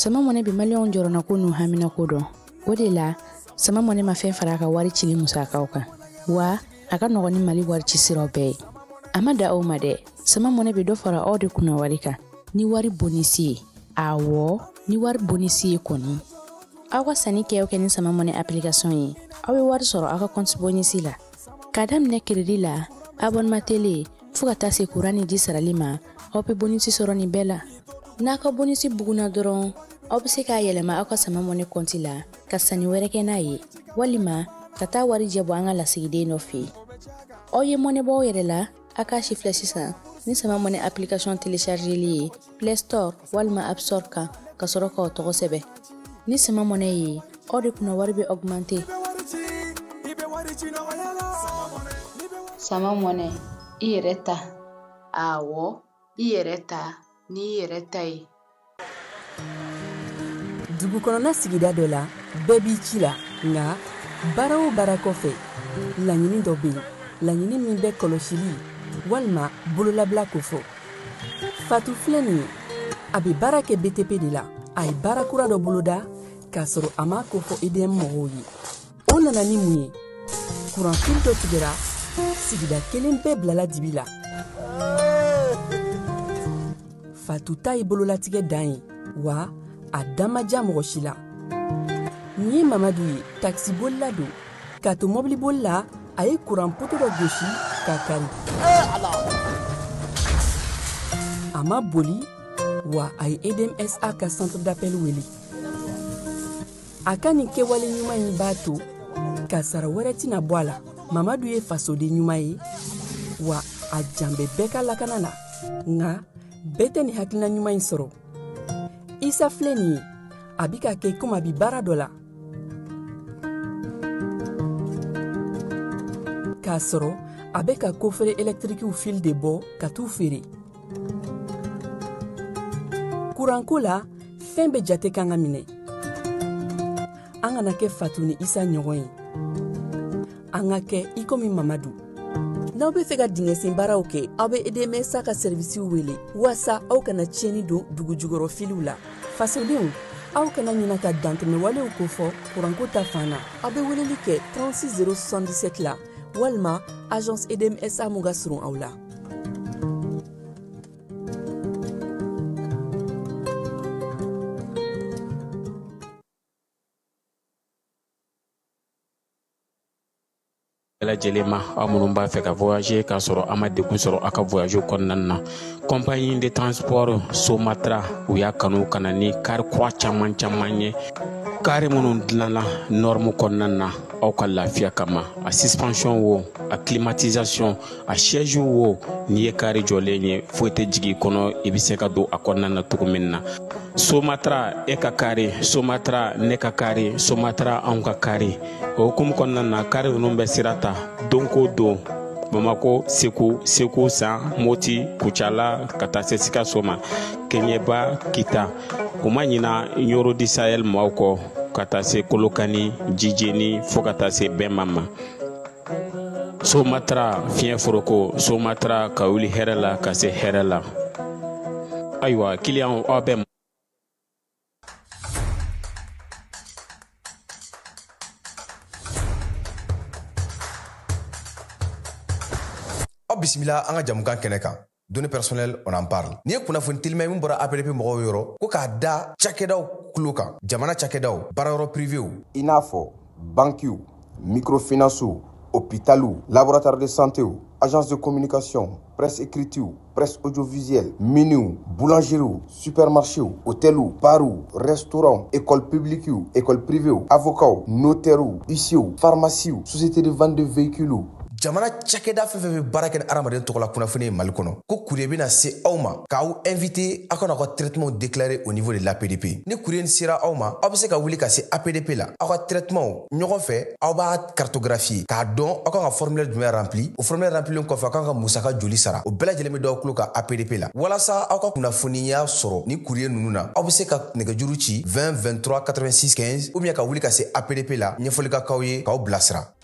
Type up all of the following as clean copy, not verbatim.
Sama Money bɛ maliyɛnw jɔrɔnako n'u haminako dɔn. O de la, Sama Money ma fɛn fara a ka wari cili musakaw kan. Wa a ka nɔgɔn ni Mali wari ci siraw bɛɛ ye. A ma da aw ma dɛ. Sama Money bɛ dɔ fara aw de kunna wari kan ni wari bonisi ye. Awɔ, ni wari bonisi ye kɔni. Aw ka sanni kɛ o kɛ ni Sama Money application ye, aw bɛ wari sɔrɔ aw ka compte bonisi la. K'a daminɛ crédit la, abonnement télé, fo ka taa se courant ni ji sarali ma, aw bɛ bonisi sɔrɔ nin bɛɛ la. N'a ka bonisi bugunna dɔrɔn, aw bɛ se k'a yɛlɛma aw ka Sama Money compte la ka sanni wɛrɛ kɛ n'a ye, walima ka taa wari jɛ bɔ an ka lasigiden dɔ fɛ yen. Aw ye mɔnɛ bɔ aw yɛrɛ la, a k'a si filɛ sisan ni Sama Money application téléchargeli ye Play Store walima App Store kan ka sɔrɔ k'aw tɔgɔ sɛbɛn. Ni Sama Money ye, aw de kunna wari bɛ augmenter. Sama Money, i yɛrɛ ta. Awɔ, i yɛrɛ ta n'i yɛrɛ ta ye. Dugu kɔnɔna sigida dɔ la, bɛɛ b'i ci la, nka baara o baara kɔfɛ, laɲini dɔ bɛ yen, laɲini min bɛ kɔlɔsili walima bololabila kofɔ. Fatu filɛ nin ye, a bɛ baara kɛ BTP de la. A ye baara kura dɔ boloda k'a sɔrɔ a m'a kofɔ EDM mɔgɔw ye. O nana ni mun ye? Kuranfili dɔ tigɛra, sigida kelen bɛɛ bilala dibi la. Fatu ta ye bololatigɛ dan ye, wa a da ma diya mɔgɔ si la. Nin ye Mamadu ye, takisibolila don. K'a to mɔbiliboli la, a ye kuran poto dɔ gosi k'a kari. A ma boli, wa a ye EDMSA ka centre d'appel wele. A ka nin kɛwale ɲuman in b'a to kasara wɛrɛ tɛna bɔ a la. Mamadu ye fasoden ɲuman ye, wa a jan bɛ bɛɛ ka lakana la. Nka bɛɛ tɛ nin hakilina ɲuman in sɔrɔ. Isa filɛ nin ye, a bɛ ka kɛ komi a bɛ baara dɔ la, k'a sɔrɔ a bɛ ka kofere ɛlɛtirikiw fil de bɔ ka t'u feere. Kuranko la, fɛn bɛɛ jate kan ka minɛ. An kana kɛ Fatu ni Isa ɲɔgɔn ye, an ka kɛ i komi Mamadu. N'aw bɛ fɛ ka dingɛsen baaraw kɛ, aw bɛ EDMSA ka sɛrivisiw wele waasa aw kana tiɲɛni don dugu jukɔrɔ filiw la. Fasodenw, aw kana ɲina ka dantɛmɛwalew kofɔ kuranko ta fan na. Aw bɛ weleli kɛ 36 077 la walima agence EDMSA mun ka surun aw la. Bɛɛ lajɛlen ma, aw minnu b'a fɛ ka voyager k'a sɔrɔ a ma degun sɔrɔ aw ka voyage kɔnɔna na, compagnie de transport Somatra, u y'a kanu ka na ni kari kura caman caman ye, kari minnu dilanna norme kɔnɔna na aw ka lafiya kama. A suspension wo, a climatisation, a siège wo, n'i ye kari jɔlen ye, foyi tɛ jigin i kɔnɔ, i bɛ se ka don a kɔnɔna na cogo min na. Somatra, e ka kari, Somatra, ne ka kari, Somatra, anw ka kari. O hukumu kɔnɔna na, kari ninnu bɛ sira ta don ko don Bamako, Segu, Segu San, Moti, Kucala, ka taa se Sikaso ma, Keɲeba, Kita. U ma ɲina Ɲoro di Sahel maaw kɔ, ka taa se Kolokani, Jijeni, fo ka taa se Bɛnma ma. Somatra fiɲɛ foroko, Somatra ka wuli hɛrɛ la ka se hɛrɛ la. Ayiwa, kiliyanw, aw bɛ Aw bisimila an ka jamukan kɛnɛ kan, données personnelles, on en parle. N'i ye kunnafoni telima min bɔra APDP mɔgɔw yɔrɔ ko k'a da cakɛdaw kulo kan, jamana cakɛdaw, baarayɔrɔ privéw, i n'a fɔ bankiw, microfinancew, hôpitaliw, laboratoire de santéw, agence de communication, presse écritew, presse audiovisuelle, miniw, boulangeriew, supermarchéw, hôteliw, barw, restaurants, école publiquew, école privéw, avocats, notairew, huissiers, pharmacies, société de vente de véhicules, jamana cakɛda fɛn fɛn bɛ baara kɛ ni hadamaden tɔgɔ la kunnafoni ye Mali kɔnɔ, ko courrier bɛna se aw ma k'aw invité aw kana aw ka traitement déclarer au niveau de l'APDP. Ni courrier sera aw ma, aw bɛ se ka wuli ka se APDP la, aw ka traitement ɲɔgɔn fɛ, aw b'a cartographier k'a dɔn aw kan ka formulaire jumɛn rempli. O formulaire remplilen kɔfɛ, aw kan ka musaka joli sara, o bɛɛ lajɛlen bɛ d'aw tulo kan APDP la. Walasa aw ka kunnafoniya sɔrɔ ni courrier ninnu na, aw bɛ se ka nɛgɛjuru ci 20 23 86 15 ou bien ka wuli ka se APDP la, ɲɛfɔli ka k'aw ye k'aw bilasira.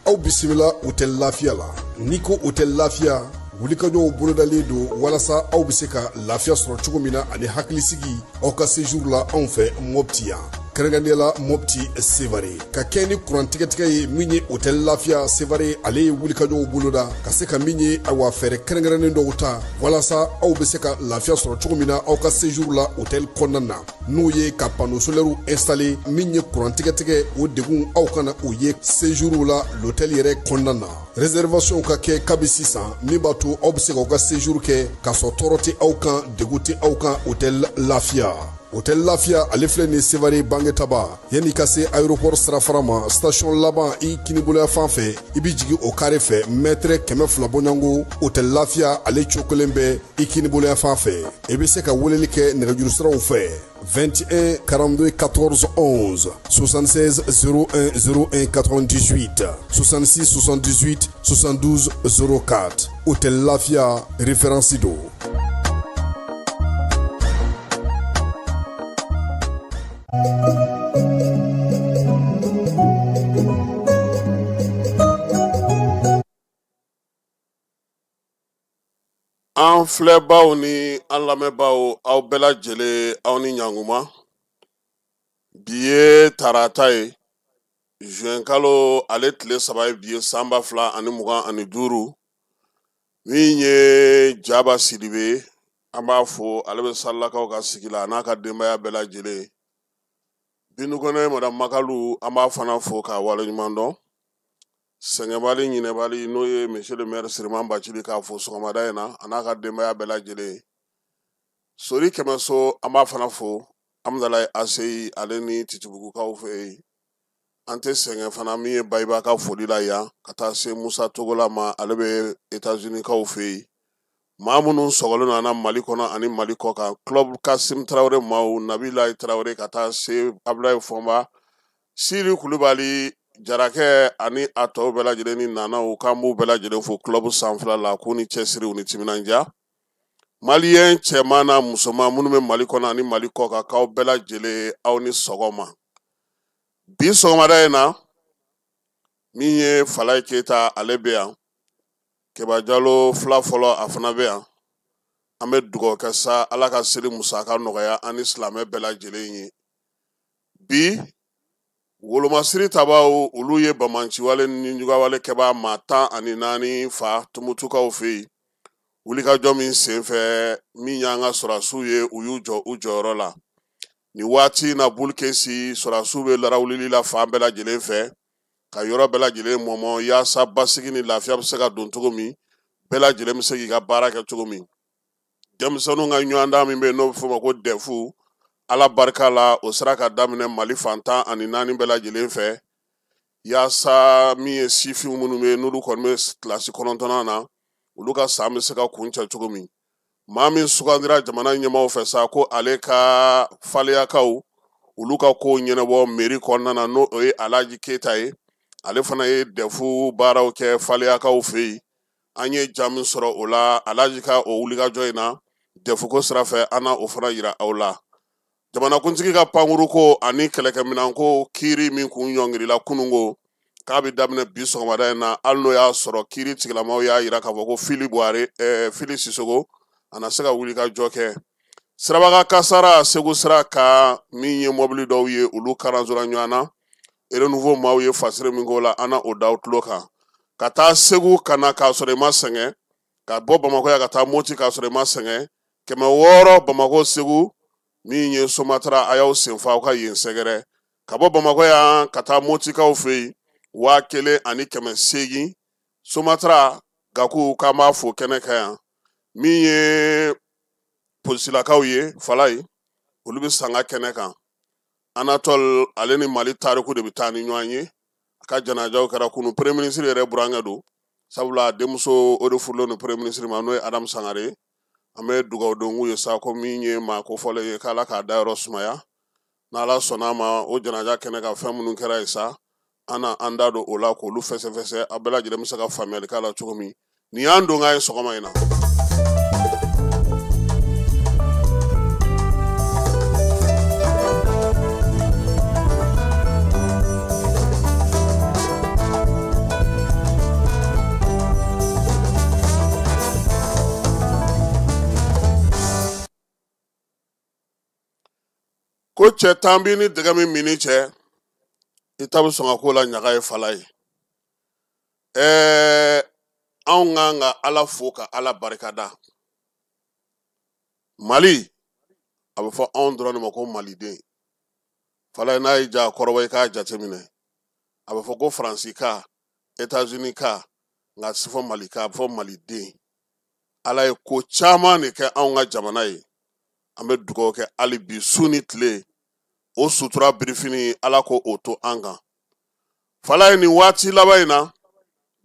Aw bisimila Hôtel Lafiya la. N'i ko Hôtel Lafiya, wulikajɔw bolodalen don walasa aw bɛ se ka lafiya sɔrɔ cogo min na ani hakilisigi aw ka séjour la anw fɛ Mopti yan, kɛrɛnkɛrɛnnenya la Mopti Sevare. Ka kɛ ni kuran tigɛtigɛ ye, min ye Hôtel Lafiya Sevare, ale ye wulikajɔw boloda ka se ka min ye, ayiwa, fɛɛrɛ kɛrɛnkɛrɛnnen dɔw ta walasa aw bɛ se ka lafiya sɔrɔ cogo min na aw ka séjour la hôtel kɔnɔna na, n'o ye ka panneau solaire installé. Min ye kuran tigɛtigɛ, o degun aw kana o ye séjour la l'hôtel yɛrɛ kɔnɔna na. Réservation ka kɛ kabi sisan, min b'a to aw bɛ se k'aw ka séjour kɛ k'a sɔrɔ tɔɔrɔ tɛ aw kan, degun tɛ aw kan. Hôtel Lafiya, Hôtel Lafiya, ale filɛ nin Sevare Bangetaba, yanni ka se aéroport sirafara ma, station laban i kiniboloya fan fɛ, i bɛ jigin o carré fɛ, mètre 200 bɔɲɔgɔnko, Hôtel Lafiya ale cokolen bɛ i kiniboloya fan fɛ. I bɛ se ka weleli kɛ nɛgɛjuru siraw fɛ: 21 42 14 11, 76 01 01 98, 66 78 72 04. Hôtel Lafia, référence do. An filɛbaw ni an lamɛnbaw, aw bɛɛ lajɛlen, aw ni ɲankuma. Bi ye tarata ye, juin kalo ale tile 3 ye bi ye, san 2025. Min ye Jaba Sidibe, an b'a fo, ale bɛ Salilakaw ka sigi la, a n'a ka denbaya bɛɛ lajɛlen. Bintu Kɔnɛ, madame Makalu, an b'a fana fo k'a waleɲuman dɔn. Sɛgɛnbali ɲinɛbali, n'o ye monsieur le maire Siriman Bacili, k'a fo sɔgɔmada in na, a n'a ka denbaya bɛɛ lajɛlen. Sori Kɛmɛso, an b'a fana fo, Amudalayi ACI, ale ni Titibugukaw fɛ yen. An tɛ sɛgɛn fana min ye Bayiba ka foli la yan, ka taa se Musa Togola ma, ale bɛ États-Unis kaw fɛ yen. Maa minnu sɔgɔlen don an na Mali kɔnɔ ani Mali kɔ kan, club Kasim Tarawele maaw, Nabilayi Tarawele, ka taa se Abulayi Fɔnba, Siri Kulubali, Jarakɛ ani a tɔw bɛɛ lajɛlen ni nanaw, k'an b'u bɛɛ lajɛlen fo club sanfɛla la, k'u ni cɛsiriw ni timinandiya. Maliyɛn cɛman n'a musoman minnu bɛ Mali kɔnɔ ani Mali kɔ kan, k'aw bɛɛ lajɛlen aw ni sɔgɔma. Bi sɔgɔmada in na, min ye Falayi Keyita, ale bɛ yan. Keba Jalo fila fɔlɔ, a fana bɛ yan. An bɛ dugawu kɛ sa, Ala ka seli musaka nɔgɔya an ni silamɛ bɛɛ lajɛlen ye. Bi wolomasiri tabaw, olu ye bamanciwale ni jugawale kɛbaa maa 14 fa Tumutukaw fɛ yen. Wulikajɔ min senfɛ, min y'an ka sɔrɔdasiw ye, u y'u jɔ u jɔyɔrɔ la. Nin waati in na, Bulukesi sɔrɔdasiw bɛ larawulili la fan bɛɛ lajɛlen fɛ, ka yɔrɔ bɛɛ lajɛlen mɔmɔ, yaasa basigi ni lafiya bɛ se ka don cogo min, bɛɛ lajɛlen bɛ se k'i ka baara kɛ cogo min. Denmisɛnninw ka ɲɔgɔndan min bɛ yen, n'o bɛ f'o ma ko dɛfu, Ala barika la, o sera ka daminɛ Mali fan 14 bɛɛ lajɛlen fɛ, yaasa min ye sifinw minnu bɛ yen, n'olu kɔni bɛ kilasi 9nan na, olu ka san bɛ se ka kuncɛ cogo min. Maa min sugandira jamana ɲɛmaaw fɛ sa ko ale ka faleyakaw olu ka kow ɲɛnabɔ mairie kɔnɔna na, n'o ye Alaji Keyita ye, ale fana ye dɛfu baaraw kɛ faleyakaw fɛ yen. An ye ja min sɔrɔ o la, Alaji ka o wulikajɔ in na dɛfuko sira fɛ, an na o fana yira aw la. Jamanakuntigi ka pankuruko ani kɛlɛkɛminɛnko kiiri min kun ɲɔngirila kununko, k'a bɛ daminɛ bi sɔgɔmada in na, hali n'o y'a sɔrɔ kiiri tigilamaw y'a yira k'a fɔ ko Fili Buware, Fili Sisogo, a na se ka wuli ka jɔ kɛ. Sirabaga kasara Segu sira kan, min ye mɔbili dɔw ye, olu karanzora ɲɔgɔn na. Renouveau maaw ye fasiri min k'o la, an na o da aw tulo kan. Ka taa Segu ka na k'a sɔrɔ i ma sɛgɛn, ka bɔ Bamakɔ yan ka taa Moti k'a sɔrɔ i ma sɛgɛn, 600 Bamakɔ Segu, min ye Somatra, a y'aw senfa aw ka yen sɛgɛrɛ. Ka bɔ Bamakɔ yan ka taa Motikaw fɛ yen, 1800. Somatra Gaku, k'an b'a fo kɛnɛ kan yan. Min ye polisilakaw ye, Falayi, olu bɛ sanga kɛnɛ kan. Anatole, ale ni Mali tariku de bɛ taa ni ɲɔgɔn ye. A ka janajaw kɛra kunun. Premier ministre yɛrɛ burankɛ don, sabula a denmuso o de furulen don premier ministre ma, n'o ye Adamu Sangare ye. An bɛ dugawu don k'u ye sa, ko min ye maa kofɔlen ye, k'Ala k'a dayɔrɔ sumaya. N'Ala sɔnna a ma, o janaja kɛnɛ kan, fɛn minnu kɛra yen sa, an na an da don o la k'olu fɛsɛfɛsɛ, a bɛɛ lajɛlen bɛ se ka faamuyali k'a la cogo min. Nin y'an donkan ye sɔgɔma in na. Ko cɛ tan b'i ni dɛgɛ min minni cɛ, i ta bɛ sɔn ka k'o la ɲaga ye fala ye. Anw kan ka Ala fo ka Ala barikada. Mali, a bɛ fɔ anw dɔrɔn de ma ko maliden. Fala ye, n'a y'i ja kɔrɔbɔ i k'a jateminɛ. A bɛ fɔ ko Faransi ka, États-Unis ka, nka a tɛ fɔ Mali ka, a bɛ fɔ maliden. Ala ye ko caman de kɛ anw ka jamana ye. An bɛ dugawu kɛ hali bi su ni tile, o sutura birifini Ala ko o to an kan. Fala ye, nin waati laban in na,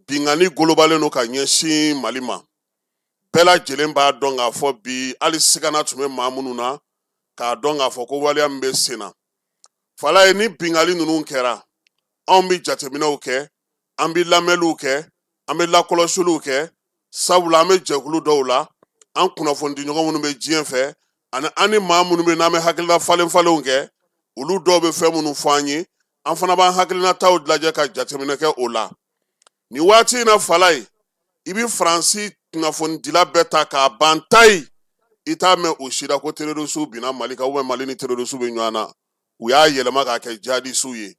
binkanni golobalen don ka ɲɛsin Mali ma. Bɛɛ lajɛlen b'a dɔn k'a fɔ bi hali sigana tun bɛ maa minnu na k'a dɔn k'a fɔ ko waleya min bɛ sen na. Fala ye, ni binkanni ninnu kɛra, anw bɛ jateminɛw kɛ, an bɛ lamɛnniw kɛ, an bɛ lakɔlɔsiliw kɛ, sabula an bɛ jɛkulu dɔw la, an kunnafonidiɲɔgɔn minnu bɛ diɲɛ fɛ, ani an ni maa minnu bɛ n'an bɛ hakilina falen falenw kɛ, olu dɔw bɛ fɛn minnu fɔ an ye, an fana b'an hakilinataw lajɛ ka jateminɛ kɛ o la. Nin waati in na, fala ye, i bɛ Faransi kunnafonidila bɛɛ ta k'a ban tayi, i t'a mɛn o si la ko terrorisiw binna Mali kan, ou bien Mali ni terrorisiw bɛ ɲɔgɔn na. U y'a yɛlɛma k'a kɛ jihadisiw ye.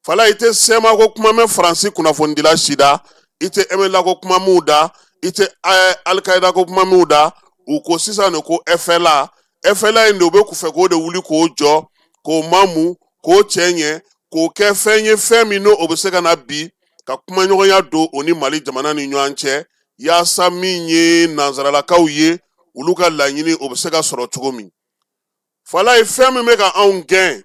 Fala, i tɛ CMA ko kuma mɛn Faransi kunnafonidila si da, i tɛ MNLA ko kuma m'u da, i tɛ Al-Qaïda ko kuma m'u da. U ko sisan de ko FLA. FLA in de, u bɛ fɛ k'o de wuli k'o jɔ, k'o mamu, k'o cɛ ɲɛ, k'o kɛ fɛn ye, fɛn min n'o bɛ se ka na bi ka kumaɲɔgɔnya don o ni Mali jamana ni ɲɔgɔn cɛ, yaasa min ye nanzaralakaw ye, olu ka laɲini o bɛ se ka sɔrɔ cogo min. Fala ye, fɛn min bɛ ka anw gɛn,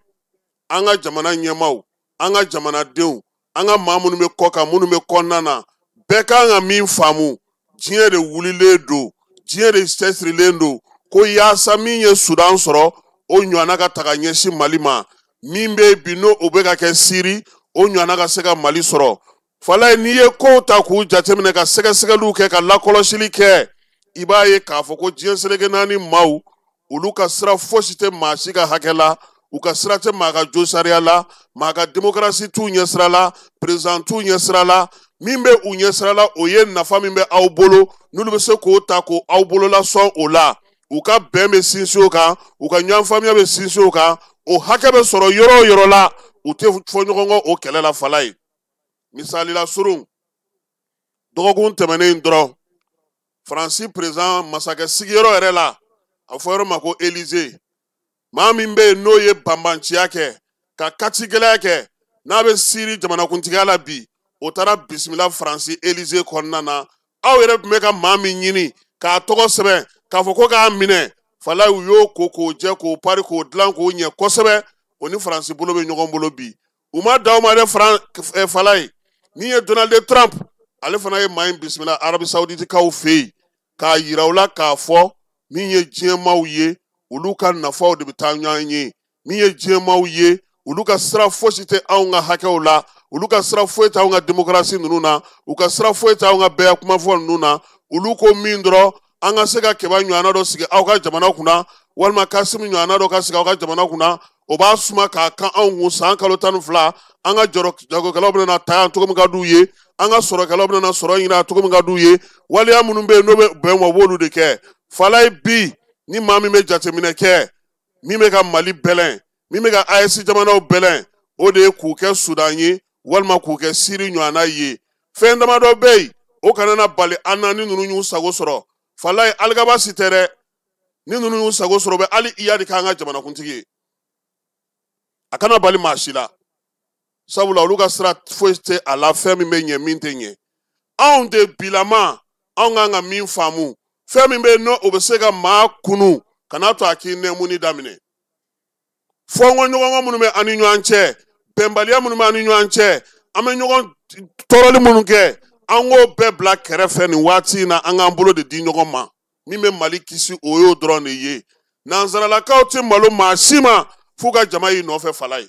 an ka jamana ɲɛmaaw, an ka jamanadenw, an ka maa minnu bɛ kɔ kan, minnu bɛ kɔnɔna na, bɛɛ kan ka min faamu, diɲɛ de wulilen don, diɲɛ de cɛsirilen don ko yaasa min ye Sudan sɔrɔ, o ɲɔgɔnna ka taga ɲɛsin Mali ma. Min bɛ bi n'o o bɛ ka kɛ Siri, o ɲɔgɔnna ka se ka Mali sɔrɔ. Fala ye, n'i ye kow ta k'u jateminɛ, ka sɛgɛsɛgɛliw kɛ, ka lakɔlɔsili kɛ, i b'a ye k'a fɔ ko diɲɛ seleke naani maaw, olu ka sira fosi tɛ maa si ka hakɛ la, u ka sira tɛ maa ka josariya la, maa ka démocratie t'u ɲɛsira la, président t'u ɲɛsira la. Min bɛ u ɲɛsira la, o ye nafa min bɛ aw bolo, n'olu bɛ se k'o ta k'o aw bolola sɔn o la. U ka bɛn bɛ sinsin o kan, u ka ɲɔgɔn faamuya bɛ sinsin o kan, o hakɛ bɛ sɔrɔ yɔrɔ o yɔrɔ la, u tɛ fɔ ɲɔgɔn kɔ o kɛlɛ la. Fala ye, misali la surun, dɔgɔkun tɛmɛnen dɔrɔn, Faransi président masakɛ sigiyɔrɔ yɛrɛ la, a fɔ yɔrɔ ma ko Élysée, maa min bɛ yen n'o ye banbanciya kɛ ka katigɛlɛya kɛ, n'a bɛ Siri jamanakuntigiya la bi, o taara bisimila Faransi Élysée kɔnɔna na. Aw yɛrɛ tun bɛ ka maa min ɲini k'a tɔgɔ sɛbɛn k'a fɔ ko k'a minɛ, fala, u y'o ko k'o jɛ, k'o pari, k'o dilan k'o ɲɛ kosɛbɛ. O ni Faransi bolo bɛ ɲɔgɔn bolo bi. U ma da o ma dɛ. Fala ye, min ye Donald Trump, ale fana ye maa in bisimila Arabie Saoudite kaw fɛ yen, k'a yira u la k'a fɔ min ye diɲɛmaaw ye, olu ka nafaw de bɛ taa ɲɔgɔn ye. Min ye diɲɛmaaw ye, olu ka sira fosi tɛ anw ka hakɛw la, olu ka sira foyi tɛ anw ka démocratie ninnu na, u ka sira foyi tɛ anw ka bɛɛ kumafɔ ninnu na. Olu ko min dɔrɔn, an ka se ka Keba ɲɔgɔnna dɔ sigi aw ka jamana kunna, walima Kasimu ɲɔgɔnna dɔ ka sigi aw ka jamana kunna, o b'a suma k'a kan anw kun san kalo 12. An ka jagokɛlaw bɛna ta yan cogo min ka d'u ye, an ka sɔrɔkɛlaw bɛna sɔrɔ ɲini cogo min ka d'u ye, waleya minnu bɛ yen n'o bɛ bɛn ma, u b'olu de kɛ. Fala ye, bi ni maa min bɛ jateminɛ kɛ, min bɛ ka Mali bɛlɛn, min bɛ ka AES jamanaw bɛlɛn, o de ye k'u kɛ Sudan ye walima k'u kɛ Siri ɲɔgɔnna ye. Fɛn damadɔ bɛ yen, o kana na bali an na. Ni ninnu y'u sago sɔrɔ, fala ye, alikaba si tɛ dɛ. Ni ninnu y'u sago sɔrɔ, u bɛ hali Iyadi k'an ka jamanakuntigi ye, a kana bali maa si la, sabula olu ka sira foyi tɛ a la. Fɛn min bɛ ɲɛ, min tɛ ɲɛ, anw de bilama, anw kan ka min faamu, fɛn min bɛ yen n'o o bɛ se ka maa kunu, kana to a k'i nɛmuni daminɛ. Fɔnkɔ ɲɔgɔnkɔ minnu bɛ an ni ɲɔgɔn cɛ, bɛnbaliya minnu bɛ an ni ɲɔgɔn cɛ, an bɛ ɲɔgɔn tɔɔrɔli minnu kɛ, an k'o bɛɛ bila kɛrɛfɛ nin waati in na, an k'an bolo de di ɲɔgɔn ma. Min bɛ Mali kisi, o y'o dɔrɔn de ye. Nanzaralakaw tɛ malo maa si ma f'u ka jama y'i nɔfɛ. Fala ye,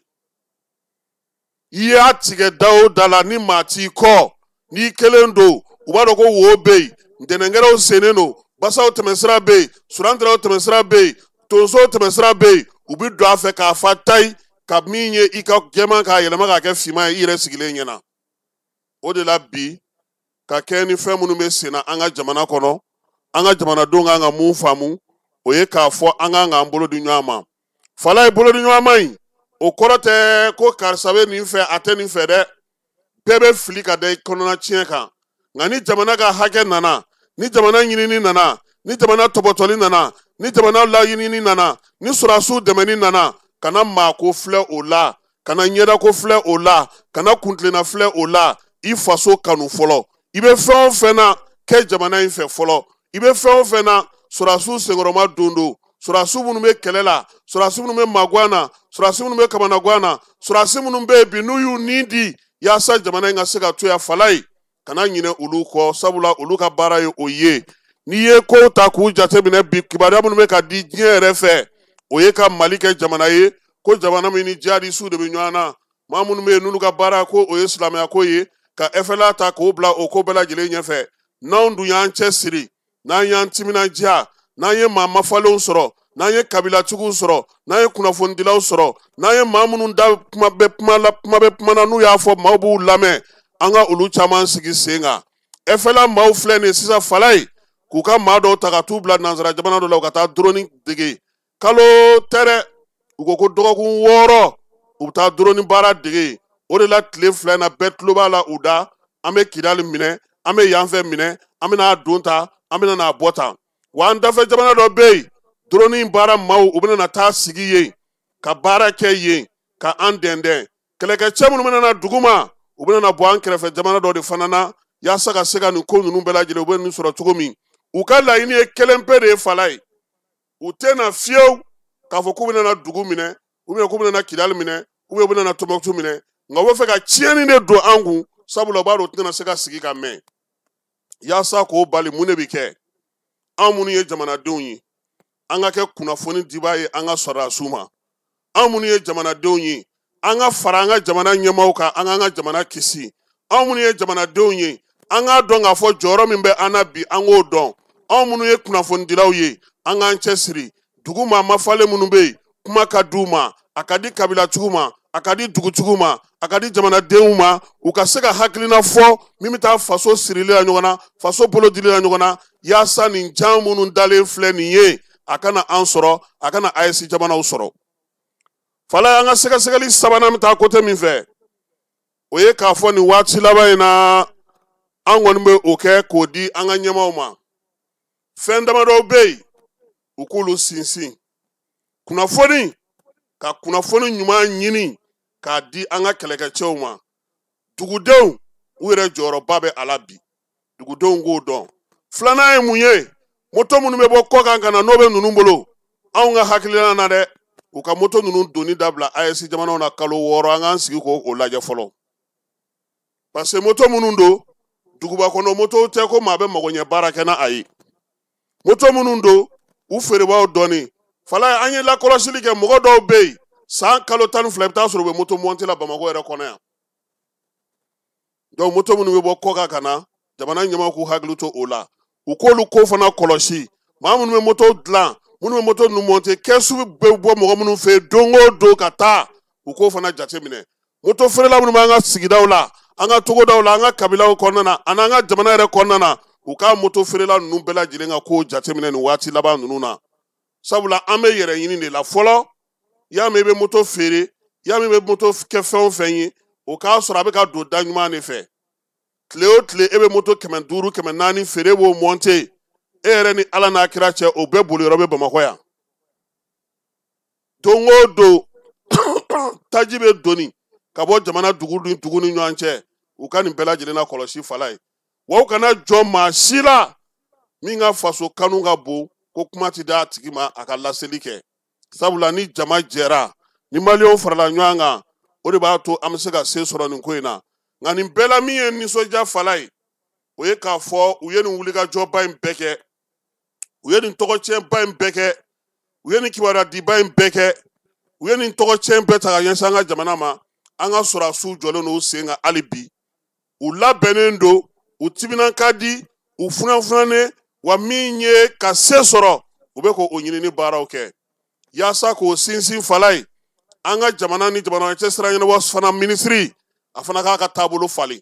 i y'a tigɛ da o da la, ni maa t'i kɔ, n'i kelen don, u b'a dɔn ko wo bɛ yen, ntɛnɛnkɛrɛw sennen don, basaw tɛmɛsira bɛ yen, surantɛrɛw tɛmɛsira bɛ yen, tonsow tɛmɛsira bɛ yen, u bɛ don a fɛ k'a fa tayi ka min ye i ka jɛman k'a yɛlɛma k'a kɛ finman ye i yɛrɛ sigilen ɲɛna. O de la bi, ka kɛ ni fɛn minnu bɛ sen na an ka jamana kɔnɔ, an ka jamanadenw kan ka mun faamu, o ye k'a fɔ an kan k'an bolo di ɲɔgɔn ma. Falaye bolodiɲɔgɔnma in, o kɔrɔ tɛ ko karisa bɛ nin fɛ, a tɛ nin fɛ dɛ. Bɛɛ bɛ fili ka da i kɔnɔna tiɲɛ kan. Nka ni jamana ka hakɛ nana, ni jamana ɲinini nana, ni jamana tɔbɔtɔli nana, ni jamana laɲinini nana, ni sɔrɔdasiw dɛmɛni nana, kana maako filɛ o la, kana ɲɛdako filɛ o la, kana kuntilenna filɛ o la. I faso kanu fɔlɔ. I bɛ fɛn o fɛn na kɛ jamana in fɛ fɔlɔ. I bɛ fɛn o fɛn na sɔrɔdasiw senkɔrɔma don don. Sɔrɔdasiw minnu bɛ kɛlɛ la, sɔrɔdasi minnu bɛ maguwan na, sɔrɔdasi minnu bɛ kamanaguwan na, sɔrɔdasi minnu bɛ yen bi n'u y'u ni di yaasa jamana in ka se ka to yan. Falaye, kana ɲinɛ olu kɔ, sabula olu ka baara ye o ye. N'i ye kow ta k'u jateminɛ bi, kibaruya minnu bɛ ka di diɲɛ yɛrɛ fɛ, o ye ka Mali kɛ jamana ye ko jamana min ni jihadisiw de bɛ ɲɔgɔn na. Maa minnu bɛ yen n'olu ka baara ko o ye silamɛya ko ye, ka FLA ta k'o bila o ko bɛɛ lajɛlen ɲɛfɛ. N'anw dun y'an cɛ siri, n'an y'an timinandiya, n'an ye maa mafalenw sɔrɔ, n'an ye kabilatigiw sɔrɔ, n'an ye kunnafonidilaw sɔrɔ, n'an ye maa minnu da kuma bɛ kuma la, kuma bɛ kuma na, n'u y'a fɔ maaw b'u lamɛn, an ka olu caman sigi sen kan. FLA maaw filɛ nin ye sisan, Falaye, k'u ka maa dɔw ta ka t'u bila nansara jamana dɔ la, u ka taa drone dege. Kalo tɛ dɛ, u ko ko dɔgɔkun 6 u bɛ taa drone baara dege. O de la tile 2 in na bɛɛ tulo b'a la u da, an bɛ Kidali minɛ, an bɛ yan fɛ minɛ, an bɛna don ta, an bɛna n'a bɔ tan. Wa an dafɛ jamana dɔ bɛ yen, drone baara maaw u bɛna taa sigi yen, ka baara kɛ yen, ka an dɛndɛn. Kɛlɛkɛcɛ minnu bɛna na dugu ma, u bɛna bɔ an kɛrɛfɛ jamana dɔ de fana na, yaasa ka se ka nin ko ninnu bɛɛ lajɛlen u bɛ nin sɔrɔ cogo min. U ka laɲini ye kelen pe de ye, Falaye. U tɛna fiyewu k'a fɔ k'u bɛna na dugu minɛ, ou bien k'u bɛna na Kidali minɛ, ou bien u bɛna na Tɔnbukutu minɛ. Nka u bɛ fɛ ka tiɲɛni de don an kun, sabula u b'a dɔn u tɛna se ka sigi ka mɛn. Yaasa k'o bali, mun de bɛ kɛ? Anw minnu ye jamanadenw ye, an ka kɛ kunnafoni dibaa ye an ka sɔrɔdasiw ma. Anw minnu ye jamanadenw ye, an ka fara an ka jamana ɲɛmaaw kan, an k'an ka jamana kisi. Anw minnu ye jamanadenw ye, an k'a dɔn k'a fɔ jɔyɔrɔ min bɛ an na bi, an k'o dɔn. Anw minnu ye kunnafonidilaw ye, an k'an cɛsiri. Dugu maa mafalen minnu bɛ yen, kuma ka d'u ma, a ka di kabilatigiw ma, a ka di dugutigiw ma, a ka di jamanadenw ma, u ka se ka hakilina fɔ min bɛ taa faso sirili la ɲɔgɔn na, faso bolo dili la ɲɔgɔn na, yaasa nin jan minnu dalen filɛ nin ye, a kana an sɔrɔ, a kana AES jamanaw sɔrɔ. Falaye, an ka sɛgɛsɛgɛli sabanan bɛ taa côté min fɛ, o ye k'a fɔ nin waati laban in na, an kɔni bɛ o kɛ k'o di an ka ɲɛmaaw ma. Fɛn damadɔw bɛ yen, u k'olu sinsin. Kunnafoni, ka kunnafoni ɲuman ɲini k'a di an ka kɛlɛkɛcɛw ma. Dugudenw, u yɛrɛ jɔyɔrɔba bɛ a la bi. Dugudenw k'o dɔn. Filanan ye mun ye? Moto minnu bɛ bɔ kɔkan ka na n'o bɛ ninnu bolo, anw ka hakilina na dɛ, u ka moto ninnu donni dabila AES jamanaw na kalo 6, an k'an sigi k'o lajɛ fɔlɔ. Parce que moto minnu don, duguba kɔnɔ motow tɛ ko maa bɛ mago ɲɛ baara kɛ n'a ye. Moto minnu don, u feerebaaw dɔɔni. Falaye, an ye lakɔlɔsili kɛ, mɔgɔ dɔw bɛ yen, san kalo 12 i bɛ taa sɔrɔ u bɛ moto monter la Bamakɔ yɛrɛ kɔnɔ yan. Donc moto minnu bɛ bɔ kɔkan ka na, jamana ɲɛmaaw k'u hakili to o la. U k'olu ko fana kɔlɔsi. Maa minnu bɛ moto dilan, minnu bɛ moto ninnu monter, kɛsu bɛ bɔ mɔgɔ minnu fɛ yen don o don ka taa, u k'o fana jateminɛ. Moto feerela minnu b'an ka sigidaw la, an ka togodaw la, an ka kabilaw kɔnɔna na, ani an ka jamana yɛrɛ kɔnɔna na, u ka moto feerela ninnu bɛɛ lajɛlen ka kow jateminɛ nin waati laban ninnu na. Sabula an bɛ yɛrɛ ɲini de la fɔlɔ. Y'a mɛn i bɛ moto feere, y'a mɛn i bɛ moto kɛ fɛn o fɛn ye, o k'a sɔrɔ a bɛ ka don da ɲuman de fɛ. Tile o tile e bɛ moto 500, 400 feere, e b'o monter. E yɛrɛ ni Ala n'a kira cɛ, o bɛɛ boli yɔrɔ bɛ Bamakɔ yan. Don o don taji bɛ doni ka bɔ jamana dugu ni dugu ni ɲɔgɔn cɛ, u ka nin bɛɛ lajɛlen na kɔlɔsi, Falaye. Wa u kana jɔ maa si la min ka faso kanu ka bon ko kuma ti d'a tigi ma a ka laseli kɛ. Sabula ni jama jɛra, ni maliyɛnw farala ɲɔgɔn kan, o de b'a to an bɛ se ka se sɔrɔ nin ko in na. Nka nin bɛɛ la, min ye nisɔndiya Falaye, o ye k'a fɔ u ye nin wulikajɔba in bɛɛ kɛ, u ye nin tɔgɔcɛnba in bɛɛ kɛ, u ye nin kibaruyadiba in bɛɛ kɛ, u ye nin tɔgɔcɛn bɛɛ ta ka ɲɛsin an ka jamana ma. An ka sɔrɔdasiw jɔlen don u sen kan hali bi, u labɛnnen don, u timinan ka di, u funanfunannen. Wa min ye ka se sɔrɔ, u bɛ k'o ɲinini baaraw kɛ yaasa k'o sinsin. Falaye, an ka jamana ni jamana cɛ sira ɲɛnabɔ fana minisiri, a fana k'a ka taabolo falen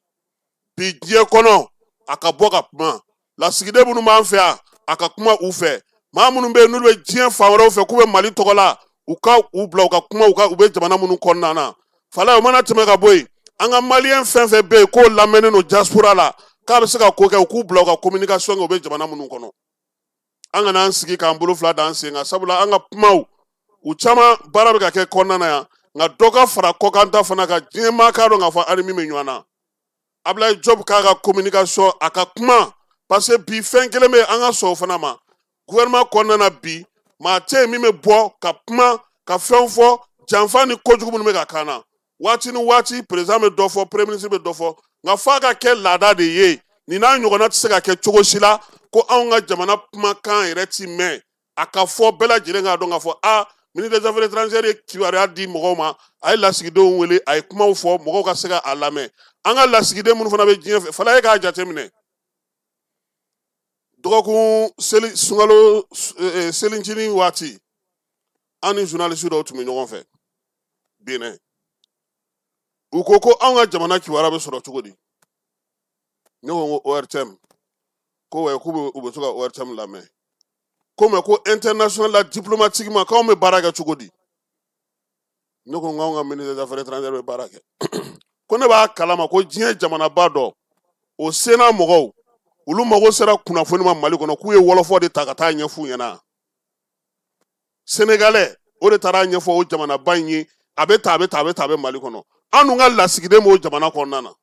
bi diɲɛ kɔnɔ, a ka bɔ ka kuma. Lasigiden minnu b'an fɛ yan, a ka kuma u fɛ. Maa minnu bɛ yen n'olu bɛ diɲɛ fan wɛrɛw fɛ k'u bɛ Mali tɔgɔ la, U ka u bila u ka kuma u ka u bɛ jamana minnu kɔnɔna na. Falaye, o mana tɛmɛ ka bɔ yen, an ka maliyɛn fɛn fɛn bɛ yen k'o lamɛnnen don diaspora la k'a bɛ se ka ko kɛ, u k'u bila u ka communication kɛ u bɛ jamana minnu kɔnɔ. An kana an sigi k'an bolo fila d'an sen kan, sabula an ka kumaw u caman baara bɛ ka kɛ kɔnɔna na yan, nka dɔ ka fara kɔkan ta fana kan, diɲɛ maa k'a dɔn k'a fɔ an ni min bɛ ɲɔgɔn na. Ablaye Diop k'a ka communication, a ka kuma, parce que bi fɛn kelen bɛ an ka sɔn o fana ma. Gouvernement kɔnɔna na bi, maa tɛ yen min bɛ bɔ ka kuma ka fɛn fɔ janfa ni kojugu minnu bɛ ka k'an na. Waati ni waati président bɛ dɔ fɔ, premier ministre bɛ dɔ fɔ, nka f'a ka kɛ laada de ye. Nin n'a ɲɔgɔnna tɛ se ka kɛ cogo si la ko anw ka jamana kumakan yɛrɛ ti mɛn. A ka fɔ bɛɛ lajɛlen k'a dɔn k'a fɔ a ministre des affaires étrangères ye kibaruya di mɔgɔw ma, a ye lasigidenw wele, a ye kumaw fɔ mɔgɔw ka se ka a lamɛn. An ka lasigiden minnu fana bɛ diɲɛ fɛ, Falaye k'a jateminɛ. Dɔgɔkun seli sunkalo selincinin waati, an ni journaliste dɔw tun bɛ ɲɔgɔn fɛ Benin. U ko ko anw ka jamana kibaruya bɛ sɔrɔ cogo di? Ne ko n ko ORTM, ko wɛ k'u bɛ u bɛ to ka ORTM lamɛn. Ko mɛ ko international la diplomatique ma k'anw bɛ baara kɛ cogo di? Ne ko n k'anw ka ministre des affaires étrangères bɛ baara kɛ. Ko ne b'a kalama ko diɲɛ jamanaba dɔ, o Sénat mɔgɔw, olu mago sera kunnafoni ma Mali kɔnɔ, k'u ye wɔlɔfɔ de ta ka taa ɲɛf'u ɲɛna. Sénégalais o de taara ɲɛfɔ o jamanaba in ye, a bɛ ta a bɛ ta a bɛ ta a bɛ Mali kɔnɔ. An dun ka lasigiden b'o jamana kɔnɔna na.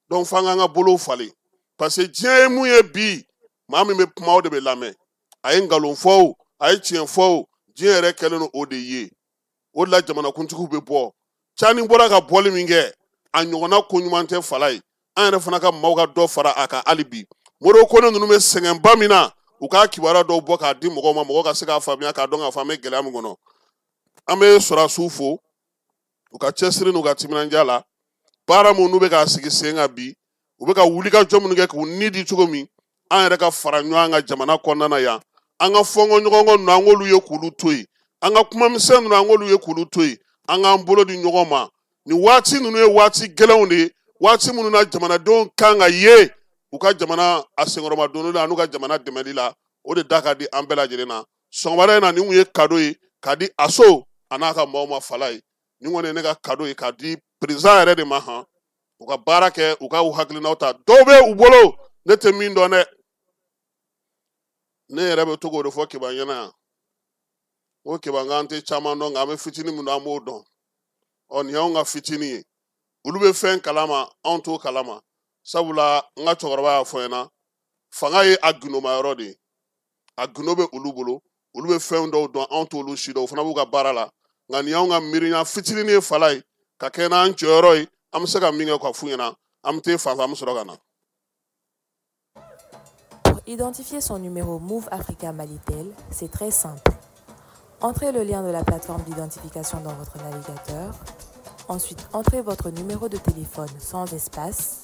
Donc f'an k'an ka bolow falen, parce que diɲɛ ye mun ye bi, maa min bɛ kuma o de bɛ lamɛn. A ye nkalon fɔ o, a ye tiɲɛ fɔ o, diɲɛ yɛrɛ kɛlen don o de ye. O de la jamanakuntigiw bɛ bɔ. Cani bɔra ka bɔli min kɛ, a ɲɔgɔnna ko ɲuman tɛ Falaye. An yɛrɛ fana ka maaw ka dɔ fara a kan hali bi. Modibo Kone ninnu bɛ sɛgɛnba min na, u k'a kibaruya dɔw bɔ k'a di mɔgɔw ma, mɔgɔw ka se k'a faamuya k'a dɔn k'a fɔ an bɛ gɛlɛya min kɔnɔ. An bɛ sɔrɔdasiw fo u ka cɛsiri n'u ka timinandiya la. Baara minnu bɛ k'a sigi sen kan bi, u bɛ ka wulikajɔ minnu kɛ k'u ni di cogo min, an yɛrɛ ka fara ɲɔgɔn kan jamana kɔnɔna na yan. An ka fɔnkɔ ɲɔgɔnkɔ ninnu, an k'olu ye k'olu to yen. An ka kumamisɛn ninnu, an k'olu ye k'olu to yen. An k'an bolo di ɲɔgɔn ma. Nin waati ninnu ye waati gɛlɛnw de ye, waati minnu na jamanadenw kan ka ye u ka jamana a senkɔrɔmadonni la an'u ka jamana dɛmɛli la. O de da ka di an bɛɛ lajɛlen na. Sɔgɔmada in na, nin kun ye cadeau ye k'a di Aso a n'a ka maaw ma. Falaye, nin kɔni ye ne ka cadeau ye k'a di président yɛrɛ de ma. Han, u ka baara kɛ, u ka u hakilinaw ta. Dɔw bɛ u bolo, ne tɛ min dɔn dɛ, ne yɛrɛ bɛ to k'o de fɔ Keba ɲɛna yan. N ko Keba, k'an tɛ caman dɔn, nka an bɛ fitinin min dɔn, an b'o dɔn. Ɔ nin y'anw ka fitinin ye. Olu bɛ fɛn kalama, anw t'o kalama, sabula n ka cɛkɔrɔba y'a fɔ n ɲɛna, fanga ye a gundomayɔrɔ de ye. A gundo bɛ olu bolo, olu bɛ fɛn dɔw dɔn, anw t'olu si dɔn. O fana b'u ka baara la, nka nin y'anw ka miiriya fitinin ye Falaye, ka kɛ n'an jɔyɔrɔ ye, an bɛ se ka min kɛ ka f'u ɲɛna. An bɛ t'e fan fɛ, an bɛ sɔrɔ ka na. Pour identifier son numéro Moov Africa Malitel, c'est très simple. Entrez le lien de la plateforme d'identification dans votre navigateur. Ensuite, entrez votre numéro de téléphone sans espace.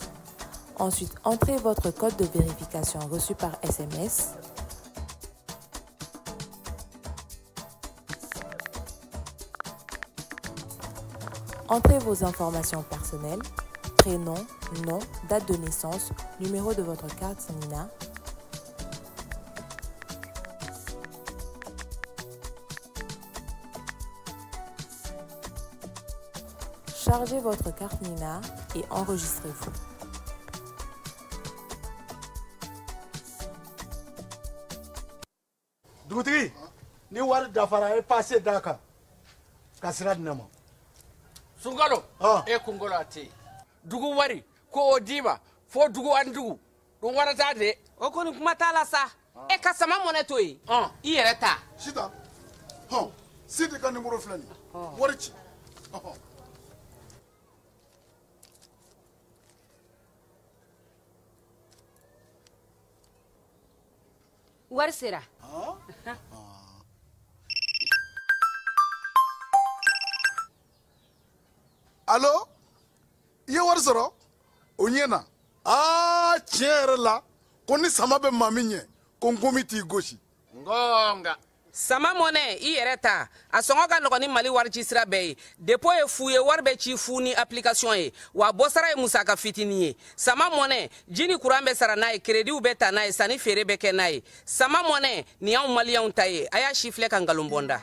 Ensuite, entrez votre code de vérification reçu par SMS. Entrez vos informations personnelles, prénom, nom, date de naissance, numéro de votre carte NINA. Chargez votre carte NINA et enregistrez-vous. Dugutigi, ni wari dafara, e passe d'a kan ka sira di ne ma. Sunkalo, e kunkolo a tɛ yen. Dugu wari ko o d'i ma fo dugu ani dugu ɗum waɗata de. O kɔni kuma t'a la sa. E ka Sama Mɔnɛ to yen, i yɛrɛ ta. Sitan hɔn, Sidi ka nimoro filɛ nin ye, wari ci. Ɔhɔn. Wari sera. Alo, i ye wari sɔrɔ o ɲɛ na. Aa, tiɲɛ yɛrɛ la, ko ni sama bɛ maa min ɲɛ, ko nkomi t'i gosi. Ngonga. Sama Mɔnɛ, i yɛrɛ ta, a sɔngɔ ka nɔgɔn ni Mali wari ci sira bɛɛ ye. Dépôt ye fu ye, wari bɛ ci fu ni application ye, wa bɔsara ye musaka fitinin ye. Sama Mɔnɛ, ji ni kuran bɛ sara n'a ye, créditw bɛ ta n'a ye, sanni feere bɛ kɛ n'a ye. Sama Mɔnɛ, nin y'anw maliyɛnw ta ye. A y'a si filɛ ka nkalon bɔ n da.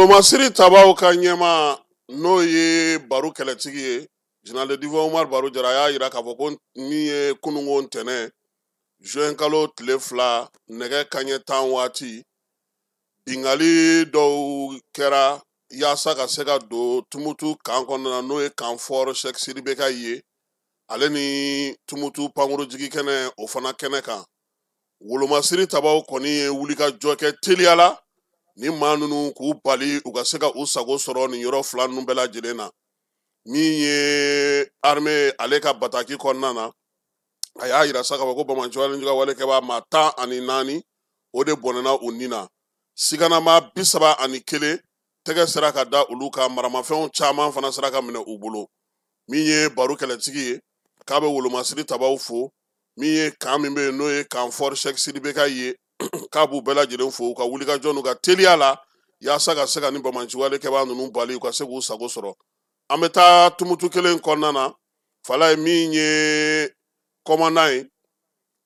Wolomasiri tabaw ka ɲɛma, n'o ye Baro kɛlɛtigi ye, général de division Umar Baro Jara, a y'a yira k'a fɔ ko min ye kununko ntɛnɛn juin kalo tile 2 nɛgɛ kanɲɛ 10 waati, bingali dɔw kɛra yaasa ka se ka don Tumutu kan kɔnɔna na, n'o ye camp fort Cheick Sidy BK ye, ale ni Tumutu pankurujigi kɛnɛ o fana kɛnɛ kan. Wolomasiri tabaw kɔni ye wulikajɔ kɛ teliya la ni maa ninnu k'u bali u ka se ka u sago sɔrɔ nin yɔrɔ fila ninnu bɛɛ lajɛlen na. Min ye armée ale ka bataki kɔnɔna na, a y'a yira sa k'a fɔ ko banbaanciwale juguya wale kɛbaa maa 14 o de bɔnɛna u ni na. Siganama 31 tɛgɛ sera ka da olu kan, maramafɛnw caman fana sera ka minɛ u bolo. Min ye Baro kɛlɛtigi ye, k'a bɛ wolomasiri tabaw fo. Min ye kan min bɛ yen, n'o ye camp fort Cheick Sidy BK ye, k'a b'u bɛɛ lajɛlen fo u ka wulikajɔ n'u ka teliya la yaasa ka se ka ni banbaanciwale kɛbaa ninnu bali u ka se k'u sago sɔrɔ. An bɛ taa Tumutu kelen kɔnɔna na, Falaye, min ye commandant ye,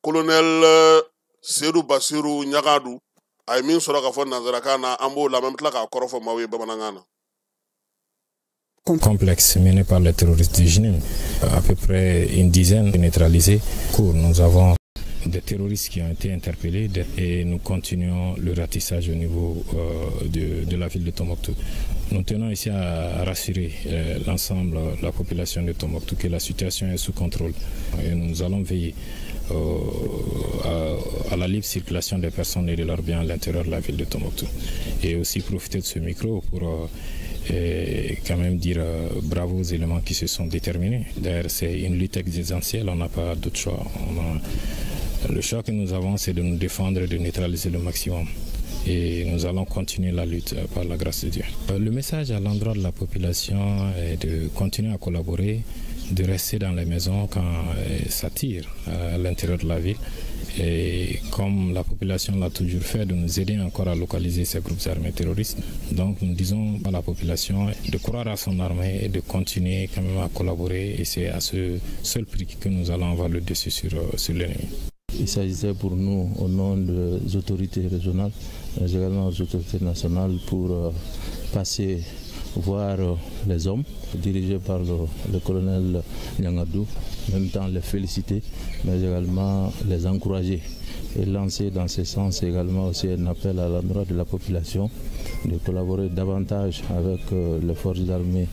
colonel Seydou Basiru Ɲagadu, a ye min sɔrɔ k'a fɔ nanzarakan na, an b'o lamɛn, an bɛ tila k'a kɔrɔ fɔ maaw ye bamanankan na. Complexe mené par les terroristes du JNIM, à peu près une dizaine neutralisés. Nous avons des terroristes qui ont été interpellés et nous continuons le ratissage au niveau de la ville de Tombouctou. Nous tenons ici à rassurer l'ensemble de la population de Tombouctou que la situation est sous contrôle et nous allons veiller à la libre circulation des personnes et de leurs biens à l'intérieur de la ville de Tombouctou. Et aussi profiter de ce micro pour quand même dire bravo aux éléments qui se sont déterminés. D'ailleurs, c'est une lutte existentielle, on n'a pas d'autre choix. Le choix que nous avons, c'est de nous défendre et de neutraliser le maximum. Et nous allons continuer la lutte par la grâce de Dieu. Le message à l'endroit de la population est de continuer à collaborer, de rester dans les maisons quand ça tire à l'intérieur de la ville. Et comme la population l'a toujours fait, de nous aider encore à localiser ces groupes armés terroristes. Donc nous disons à la population de croire à son armée et de continuer quand même à collaborer. Et c'est à ce seul prix que nous allons avoir le dessus sur l'ennemi. Il s'agissait pour nous, au nom des autorités régionales, mais également aux autorités nationales, pour passer voir les hommes dirigés par le colonel Niangadou, en même temps les féliciter, mais également les encourager et lancer dans ce sens également aussi un appel à l'endroit de la population de collaborer davantage avec les forces armées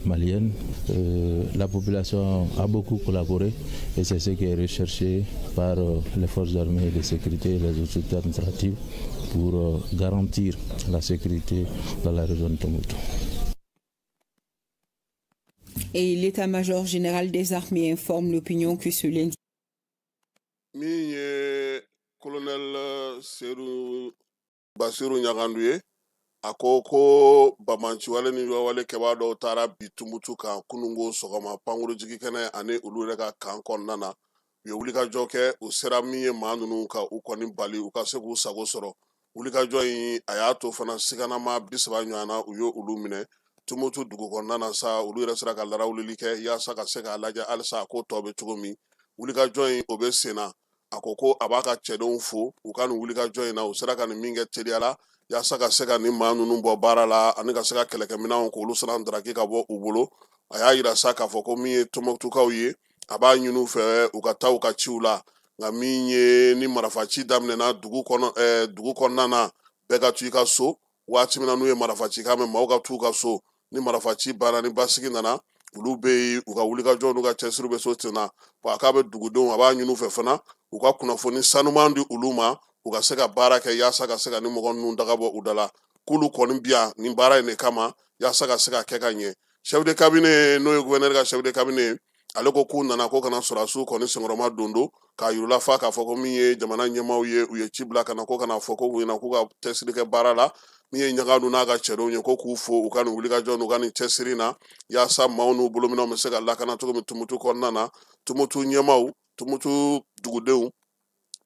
maliennes. La population a beaucoup collaboré et c'est ce qui est recherché par les forces armées de sécurité et les autorités administratives pour garantir la sécurité dans la région de Tombouctou. Et l'état-major général des armées informe l'opinion que ce lundi. Min ye colonel Seydou Basiru Ɲagandu ye, a ko ko banbaanciwale ni wale kɛbaa dɔw taara bi Tumutu kan kunungo sɔgɔma pankurujigi kɛnɛ ani olu yɛrɛ ka kan kɔnɔna na. U ye wulikajɔ kɛ, u sera min ye maa ninnu ka u kɔni bali u ka se k'u sago sɔrɔ. Wulikajɔ in a y'a to fana siganama 30 ɲɔgɔn na u ye olu minɛ Tumutu dugu kɔnɔna na sa. Olu yɛrɛ sera ka larawulili kɛ yaasa ka se k'a lajɛ halisa a ko tɔ bɛ cogo min. Wulikajɔ in o bɛ sen na. A ko ko a b'a ka cɛdenw fo u ka nin wulikajɔ in na, u sera ka nin min kɛ teliya la yaasa ka se ka nin maa ninnu bɔ baara la ani ka se ka kɛlɛkɛminɛnw k'olu siran daraki ka bɔ u bolo. A y'a yira sa k'a fɔ ko min ye Tɔnbukutukaw ye, a b'a ɲini u fɛ u ka taa u ka ciw la. Nka min ye ni marifaci daminɛna dugu kɔnɔ, dugu kɔnɔna na, bɛɛ ka to i ka so. Waati min na n'u ye marifaci kan mɛn, maaw ka t'u ka so. Ni marifaci banna, ni basigi nana, olu bɛ yen, u ka wulikajɔ n'u ka cɛsiri bɛ so ten na. Wa k'a bɛ dugudenw, a b'a ɲini u fɛ fana u ka kunnafoni sanuman di olu ma, u ka se ka baara kɛ yaasa ka se ka ni mɔgɔ ninnu daga bɔ u da la. K'olu kɔni bi yan nin baara in de kama yaasa ka se ka kɛ ka ɲɛ. Chef de cabinet, n'o ye gouverneur ka chef de cabinet, ale ko k'u nana ko kana sɔrɔdasiw kɔni senkɔrɔma don don k'a yir'u fa k'a fɔ ko min ye jamana ɲɛmaaw ye, u ye ci bila ka na ko kana fɔ ko u ɲɛna k'u ka cɛsiri kɛ baara la. Min ye Ɲagadu n'a ka cɛdenw ye, ko k'u fo u ka nin wulikajɔ n'u ka nin cɛsiri na yaasa maaw n'u bolominɛnw bɛ se ka lakana cogo min Tumutu kɔnɔna na. Tumutu ɲɛmaaw, Tumutu dugudenw,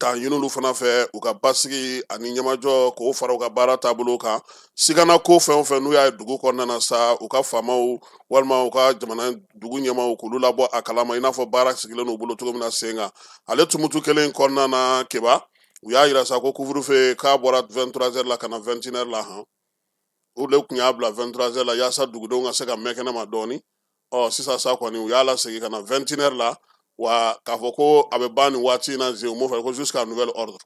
k'a ɲini olu fana fɛ u ka basigi ani ɲɛmajɔ k'o fara u ka baara taabolo kan. Sigana ko fɛn o fɛn n'u y'a ye dugu kɔnɔna na sa, u ka faamaw walima u ka jamana dugu ɲɛmaaw k'olu labɔ a kalama, i n'a fɔ baara sigilen n'u bolo cogo min na sen kan. Ale Tumutu kelen kɔnɔna na, Keba, u y'a yira sa ko couvre-feu k'a bɔra 23h la ka na 21h la han. U de tun y'a bila 23 heures la yaasa dugudenw ka se ka mɛn kɛnɛ ma dɔɔni. Ɔ sisan sa kɔni, u y'a lasegin ka na 21 heures la. Wa k'a fɔ ko a bɛ ban nin waati in na zen, u m'o fɔ ko jusqu'à nouvel ordre.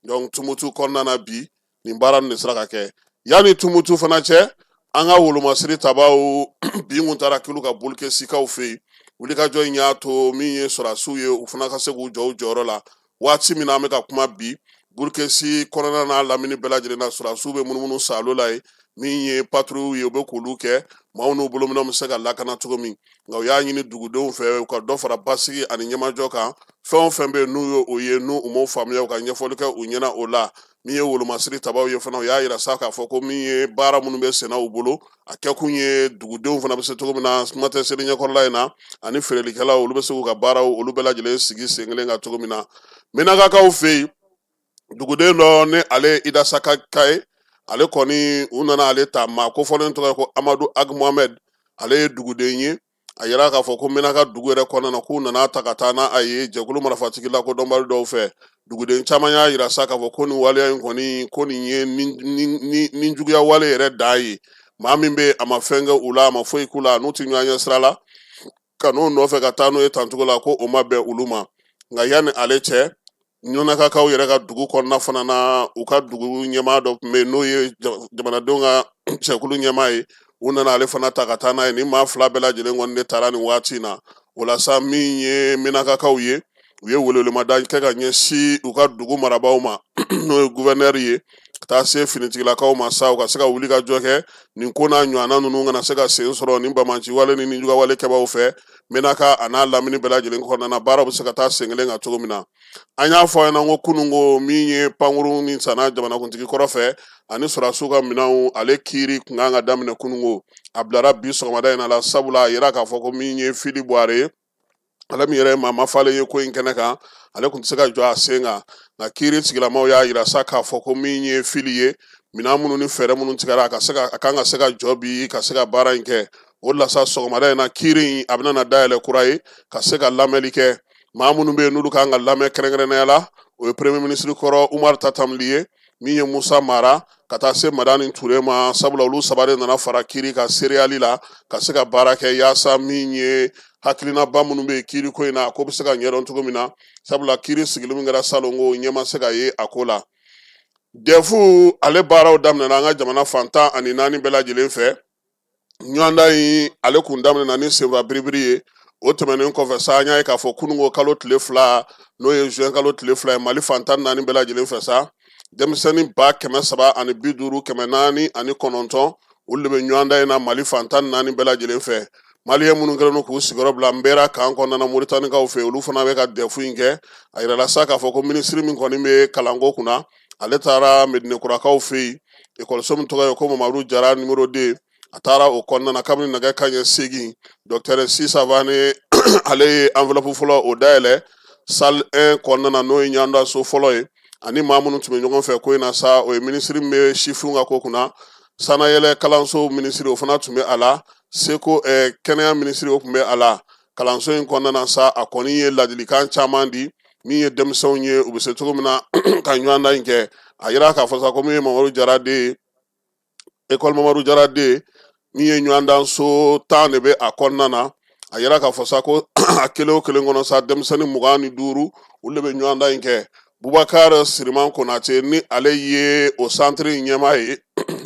Donc Tumutu kɔnɔna na bi, nin baara ninnu de sera ka kɛ. Yanni Tumutu fana cɛ, an ka wolomasiri tabaw bi kun taara k'olu ka Boulkessikaw fɛ yen. Wulikajɔ in y'a to min ye sɔrɔdasiw ye, u fana ka se k'u jɔ u jɔyɔrɔ la. Waati min na an bɛ ka kuma bi, Boulkessi kɔnɔna n'a lamini bɛɛ lajɛlen na, sɔrɔdasiw bɛ munumunu saalo la yen. Min ye patrouille ye, u bɛ k'olu kɛ, maaw n'u bolominɛnw bɛ se ka lakana cogo min. Nka u y'a ɲini dugudenw fɛ, u ka dɔ fara basigi ani ɲɛmajɔ kan. Fɛn o fɛn bɛ yen n'u ye o ye, n'u u m'o faamuya, u ka ɲɛfɔli kɛ u ɲɛna o la. Min ye wolomasiri tabaw ye fana, u y'a yira sa k'a fɔ ko min ye baara minnu bɛ senna u bolo, a kɛkun ye dugudenw fana bɛ se cogo min na, kuma tɛ seli ɲɛkɔrɔla in na, ani feerelikɛlaw, olu bɛ se k'u ka baaraw olu bɛɛ lajɛlen sigi sen kelen kan cogo min na. Menakakaw fɛ yen, duguden dɔ ni ale Idasaka ka ye, ale kɔni u nana ale ta. Maa kofɔlen tɔgɔ ye ko Amadu Ag Mohamed, ale ye duguden ye. A yira k'a fɔ ko Menaka dugu yɛrɛ kɔnɔna na, k'u nana ta ka taa n'a ye jɛkulu marifatigi lakodɔnbali dɔw fɛ. Duguden caman y'a yira sa k'a fɔ ko nin waleya in kɔni, ko nin ye nin juguya wale yɛrɛ dan ye. Maa min bɛ, a ma fɛn kɛ u la, a ma foyi k'u la, n'u tɛ ɲɔgɔn ɲɛ sira la, ka n'o nɔfɛ ka taa n'o ye tancogo la, ko o ma bɛn olu ma. Nka yanni ale cɛ, Ɲɔnakakaw yɛrɛ ka dugu kɔnɔna fana na, u ka dugu ɲɛmaa dɔ tun bɛ yen, n'o ye jamanadenw ka jɛkulu ɲɛmaa ye, u nana ale fana ta ka taa n'a ye. Ni maa fila bɛɛ lajɛlen kɔni de taara nin waati in na. O la sa, min ye Menakakaw ye, u ye welewelemada kɛ ka ɲɛsin u ka dugu marabaaw ma, n'o ye guvɛnɛri ye, ka taa se finitigilakaw ma sa, u ka se ka wuli ka jɔ kɛ nin ko n'a ɲɔgɔnna ninnu kana se ka sen sɔrɔ nin banbaanci wale ni juguya wale kɛbaaw fɛ Menaka a n'a lamini bɛɛ lajɛlen kɔnɔna na, baaraw bɛ se ka taa sen kelen kan cogo min na. An y'a fɔ a ɲɛna ko kunun ko min ye pankurun min sanna jamanakuntigi kɔrɔ fɛ ani sɔrɔdasiw ka minɛnw, ale kiiri kun kan ka daminɛ kunun ko, a bilara bi sɔgɔmada in na la. Sabula a yira k'a fɔ ko min ye Fily Bouaré ye, ale min yɛrɛ ye maa mafalen ye ko in kɛnɛ kan, ale tun tɛ se ka jɔ a sen kan. Nka kiiri tigilamaw y'a yira sa k'a fɔ ko min ye Fily ye, minɛn minnu ni fɛɛrɛ minnu tigɛra, a kan ka se ka jɔ bi ka se ka baara in kɛ. O de la sa, sɔgɔmada in na, kiiri in a bɛna na dayɛlɛ kura ye ka se ka lamɛnli kɛ. Maa minnu bɛ yen n'olu kan ka lamɛn kɛrɛnkɛrɛnnenya la, o ye premier ministre kɔrɔ Umaru Tatam Ly ye, min ye Musa Mara, ka taa se Madani Ture ma. Sabula olu saba de nana fara kiiri ka seereyali la ka se ka baara kɛ, yaasa min ye hakilinaba minnu bɛ yen kiiri ko in na, a ko bɛ se ka ɲɛdɔn cogo min na. Sabula kiiri sigili min kɛra salon ko, ɲɛ ma se ka ye a ko la. DEF ale baaraw daminɛna an ka jamana fan 14 bɛɛ lajɛlen fɛ. Ɲɔgɔndan in ale kun daminɛna ni senfa biribiri ye. O tɛmɛnen kɔfɛ sa, an y'a ye k'a fɔ kununko kalo tile 2, n'o ye juin kalo tile 2 ye, Mali fan 14 bɛɛ lajɛlen fɛ sa, denmisɛnnin 350 409, olu de bɛ ɲɔgɔndan in na Mali fan 14 bɛɛ lajɛlen fɛ. Maliyɛn minnu kɛlen don k'u sigiyɔrɔ bila Nbɛra kan kɔnɔna na Moritanikaw fɛ, olu fana bɛ ka DEF in kɛ. A yirala sa k'a fɔ ko minisiri min kɔni bɛ kalanko kunna, ale taara Medinekurakaw fɛ yen, ekɔliso min tɔgɔ ye ko Mamadu Jara numéro 2, a taara o kɔnɔna na kabini nɛgɛ kanɲɛ 8. Docteur Sisa Vane, ale ye enveloppe fɔlɔ o dayɛlɛ salle 1 kɔnɔna na, n'o ye ɲɔgɔndanso fɔlɔ ye. Ani maa minnu tun bɛ ɲɔgɔn fɛ ko in na sa, o ye minisiri min bɛ sifinw ka ko kunna, sanayɛlɛ kalanso minisiri, o fana tun bɛ a la, seko kɛnɛya minisiri, o tun bɛ a la. Kalanso in kɔnɔna na sa, a kɔni ye ladilikan caman di min ye denmisɛnw ye, u bɛ se cogo min na ka ɲɔgɔndan in kɛ. A yira k'a fɔ sa ko min ye Mamadu Jara den ye, école Mamadu Jara den min ye ɲɔgɔndanso 10 de bɛ a kɔnɔna na. A yira k'a fɔ sa ko a kelen o kelen kɔnɔ sa, denmisɛnnin 25, olu de bɛ ɲɔgɔndan in kɛ. Bubakar Siriman Konate, ni ale ye o santiri in ɲɛmaa ye,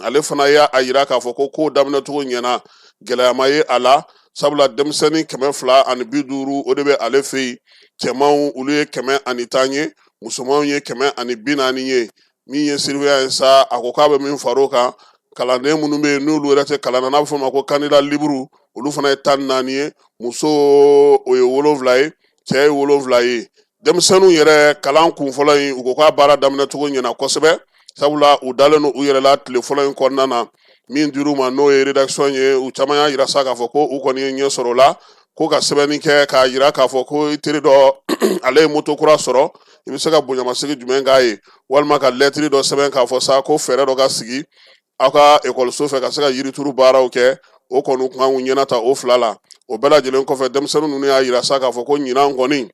ale fana y'a yira k'a fɔ ko kow daminɛcogo ɲɛna, gɛlɛya ma ye a la. Sabula denmisɛnnin 250, o de bɛ ale fɛ yen. Cɛmanw olu ye 110 ye, musomanw ye 140 ye. Min ye surveillant ye sa, a ko k'a bɛ min far'o kan, kalanden minnu bɛ yen n'olu yɛrɛ tɛ kalan na, n'a bɛ f'o ma ko candidat libre, olu fana ye 14 ye. Muso o ye 7 ye, cɛ ye 7 ye. Denmisɛnninw yɛrɛ kalan kun fɔlɔ in, u ko k'a baara daminɛcogo ɲɛna kosɛbɛ. Sabula u dalen don u yɛrɛ la tile fɔlɔ in kɔnɔna na. Min dir'u ma, n'o ye rédaction ye, u caman y'a yira sa k'a fɔ ko u kɔni ye ɲɛ sɔrɔ o la, ko ka sɛbɛnni kɛ k'a yira k'a fɔ ko i teri dɔ ale ye moto kura sɔrɔ, i bɛ se ka bonyamasegin jumɛn k'a ye, walima ka lɛtiri dɔ sɛbɛn k'a fɔ sa ko fɛɛrɛ dɔ ka sigi aw ka ekɔliso fɛ ka se ka yirituru baaraw kɛ. O kɔni kun kan k'u ɲɛna ta o fila la. O bɛɛ lajɛlen kɔfɛ, denmisɛnnin ninnu y'a yira sa k'a fɔ ko ɲinan kɔni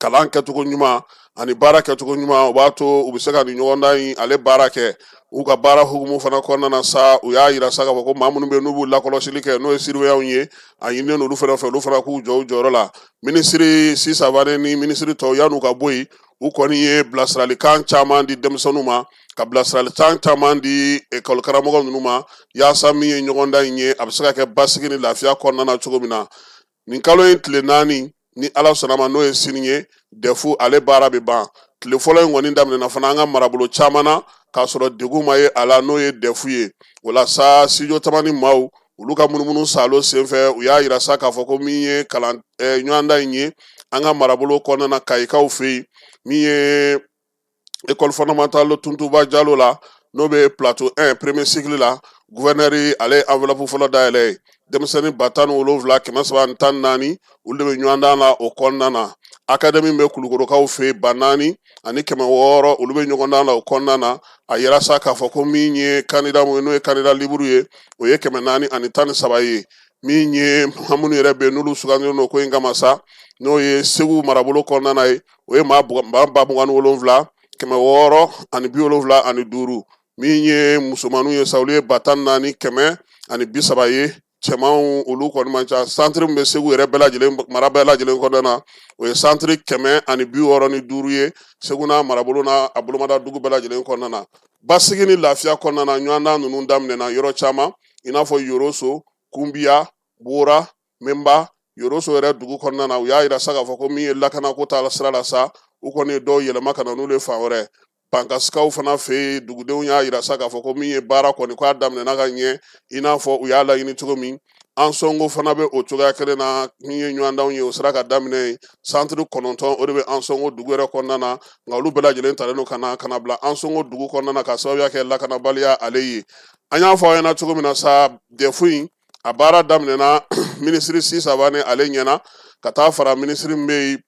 Kalan kɛcogo ɲuman ani baara kɛcogo ɲuman, o b'a to u bɛ se ka nin ɲɔgɔndan in ale baara kɛ. U ka baara hukumu fana kɔnɔna na sa, u y'a yira sa k'a fɔ ko maa minnu bɛ yen n'u b'u lakɔlɔsili kɛ, n'o ye surveillants ye, a ɲininen olu fana fɛ, olu fana k'u jɔ u jɔyɔrɔ la. Minisiri Si Savane ni minisiri tɔw, yan'u ka bɔ yen, u kɔni ye bilasiralikan caman di denmisɛnninw ma, ka bilasiralikan caman di ekɔli karamɔgɔ ninnu ma, yaasa min ye ɲɔgɔndan in ye, a bɛ se ka kɛ basigi ni lafiya kɔnɔna na cogo min na. Nin kalo in tile 4, ni Ala sɔnna ma, n'o ye sini ye, DEF ale baara bɛ ban. Tile fɔlɔ in kɔni daminɛna fana an ka marabolo caman na, k'a sɔrɔ degun ma ye a la, n'o ye DEF ye. O la sa, Studio Tamani maaw, olu ka munumunu salo senfɛ, u y'a yira sa k'a fɔ ko min ye kalan ɲɔgɔndan in ye an ka marabolo kɔnɔna na, Kayikaw fɛ yen, min ye école fondamentale Tuntuba Jalo la, n'o bɛ plateau 1 premier cycle la, gouverneur ale enveloppe fɔlɔ dayɛlɛ ye. Denmisɛnnin 17,314, olu de bɛ ɲɔgɔndan la o kɔnɔna na. Académie bɛ Kulukorokaw fɛ yen, 4600, olu bɛ ɲɔgɔndan la o kɔnɔna na. A yira sa k'a fɔ ko min ye candidat mun ye, n'o ye candidat libre ye, o ye 413 ye. Min ye minnu yɛrɛ bɛ yen n'olu sugandilen don ko in kama sa, n'o ye Segu marabolo kɔnɔna na ye, o ye maa 27,675. Min ye musomaninw ye sa, olu ye 14,130 ye. Cɛmanw olu kɔni man ca. Centre min bɛ Segu yɛrɛ bɛɛ lajɛlen, mara bɛɛ lajɛlen kɔnɔna na, o ye centre 165 ye, Segu n'a marabolo n'a a bolomada dugu bɛɛ lajɛlen kɔnɔna na. Basigi ni lafiya kɔnɔna na, ɲɔgɔndan ninnu daminɛna yɔrɔ caman, i n'a fɔ Yoroso, Kunbiya, Bora, Menba. Yoroso yɛrɛ dugu kɔnɔna na, u y'a yira sa k'a fɔ ko min ye lakanako ta sira la sa, u kɔni ye dɔw yɛlɛma ka na n'olu ye fan wɛrɛ. Bankasikaw fana fɛ yen, dugudenw y'a yira sa k'a fɔ ko min ye baara kɔni k'a daminɛna ka ɲɛ, i n'a fɔ u y'a laɲini cogo min. Ansongo fana bɛ o cogoya kelen na, min ye ɲɔgɔndanw ye, o sera ka daminɛ yen. Centre 9, o de bɛ Ansongo dugu yɛrɛ kɔnɔna na, nka olu bɛɛ lajɛlen talen don ka na bila Ansongo dugu kɔnɔna na, ka sababuya kɛ lakanabaliya ale ye. An y'a fɔ aw ɲɛna cogo min na sa, DEF in a baara daminɛna minisiri Si Savane ale ɲɛna, ka taa fara minisiri min bɛ yen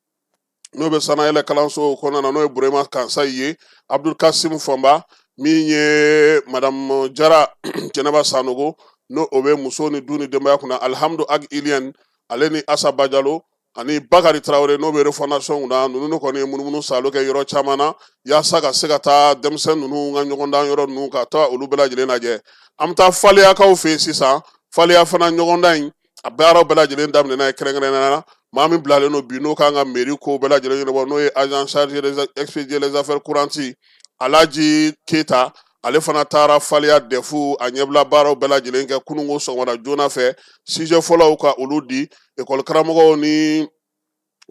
n'o bɛ sanayɛlɛ kalanso kɔnɔna na, n'o ye Burema Kansayi ye, Abdul Kasim Fɔnba, min ye Madame Jara Jɛnɛba Sanogo, n'o o bɛ muso ni du ni denbaya kunna, Alihamdu Ag Iliyan ale ni Asa Bajalo ani Bakari Tarawele, n'o bɛ refondation kunna. Ninnu kɔni ye munumunu salo kɛ yɔrɔ caman na, yaasa ka se ka taa denmisɛn ninnu ka ɲɔgɔndan yɔrɔ ninnu, ka taa olu bɛɛ lajɛlen lajɛ. An bɛ taa Faleyakaw fɛ yen sisan. Faleya fana ɲɔgɔndan in a baaraw bɛɛ lajɛlen daminɛna ye kɛrɛnkɛrɛnnenya la. Maa min bilalen don bi, n'o kan ka mairie ko bɛɛ lajɛlen ɲɛnabɔ, n'o ye agent chargé des expédier les affaires courantes, Alaji Keyita, ale fana taara Faleya DEF a ɲɛbila baaraw bɛɛ lajɛlen kɛ kununko sɔgɔmada joona fɛ. Sujet fɔlɔw ka olu di ekɔli karamɔgɔw ni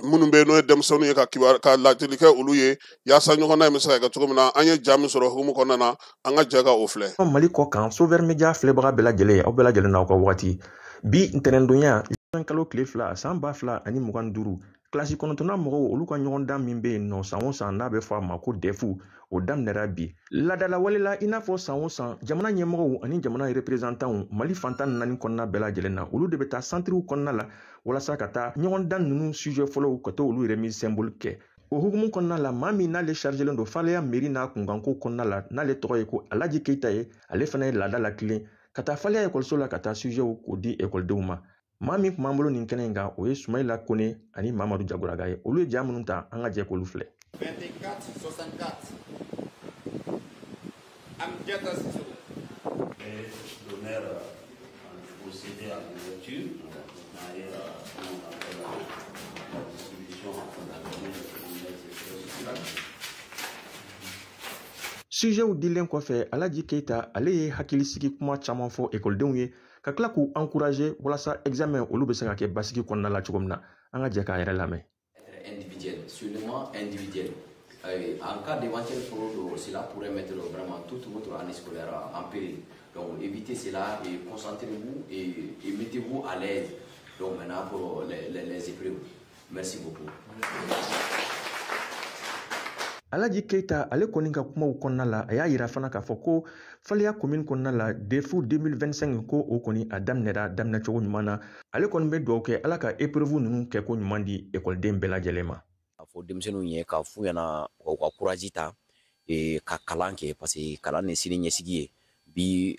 minnu bɛ yen n'o ye denmisɛnninw ye, ka kibaru ka ladili kɛ olu ye, yaasa ɲɔgɔndan in bɛ se ka kɛ cogo min na. An ye ja min sɔrɔ hukumu kɔnɔna na, an ka jɛ ka o filɛ. Mali kɔ kan, Sauveur Media filɛbaga bɛɛ lajɛlen, aw bɛɛ lajɛlen n'aw ka wagati. Bi ntɛnɛndonya kalo tile 2 san 2025, kilasi 9nan mɔgɔw olu ka ɲɔgɔndan min bɛ yen nɔ san o san n'a bɛ fɔ a ma ko DEF, o daminɛra bi. Laadalawale la, i n'a fɔ san o san, jamana ɲɛmɔgɔw ani jamana représentants Mali fan 14 kɔnɔna bɛɛ lajɛlen na, olu de bɛ taa santiriw kɔnɔna la walasa ka taa ɲɔgɔndan ninnu sujet fɔlɔw ka to olu remise symbolique kɛ. O hukumu kɔnɔna la, maa min n'ale chargelen don Faleya mairie n'a kunkanko kɔnɔna la, n'ale tɔgɔ ye ko Alaji Keyita ye, ale fana ye laada latilen ka taa Faleya ekɔliso la ka taa sujetw k'o di ekɔlidenw ma. Maa min tun b'an bolo nin kɛnɛ in kan, o ye Sumayila Kone ani Mamadu Jaguraga ye. Olu ye ja minnu ta, an ka jɛ k'olu filɛ. 24 64 Amdiata Sissoko. Et l'honneur de procéder à l'ouverture et la distribution de la. Sujetw dilen kɔfɛ, Alaji Keyita ale ye hakilisigi kuma caman fɔ ekɔlidenw ye, ka tila k'u encourager walasa examen olu bɛ se ka kɛ basigi kɔnɔna la cogo min na. An ka jɛ k'a yɛrɛ lamɛn. Individuel, seulement individuel. En cas d'éventuelle fraude, cela pourrait mettre vraiment toute votre année scolaire en péril. Donc évitez cela et concentrez-vous et mettez-vous à l'aise. Donc maintenant pour les épreuves. Merci beaucoup. Alaji Keyita ale kɔni ka kumaw kɔnɔna la, a y'a yira fana k'a fɔ ko Faleya commune kɔnɔna la DEF 2025 ko o kɔni a daminɛra daminɛcogo ɲuman na. Ale kɔni bɛ dugawu kɛ Ala ka épreuve ninnu kɛko ɲuman di ekɔliden bɛɛ lajɛlen ma. A fɔ denmisɛnninw ye k'a f'u ɲɛna u ka courage ta ka kalan kɛ, parce que kalan de sini ɲɛsigi ye. Bi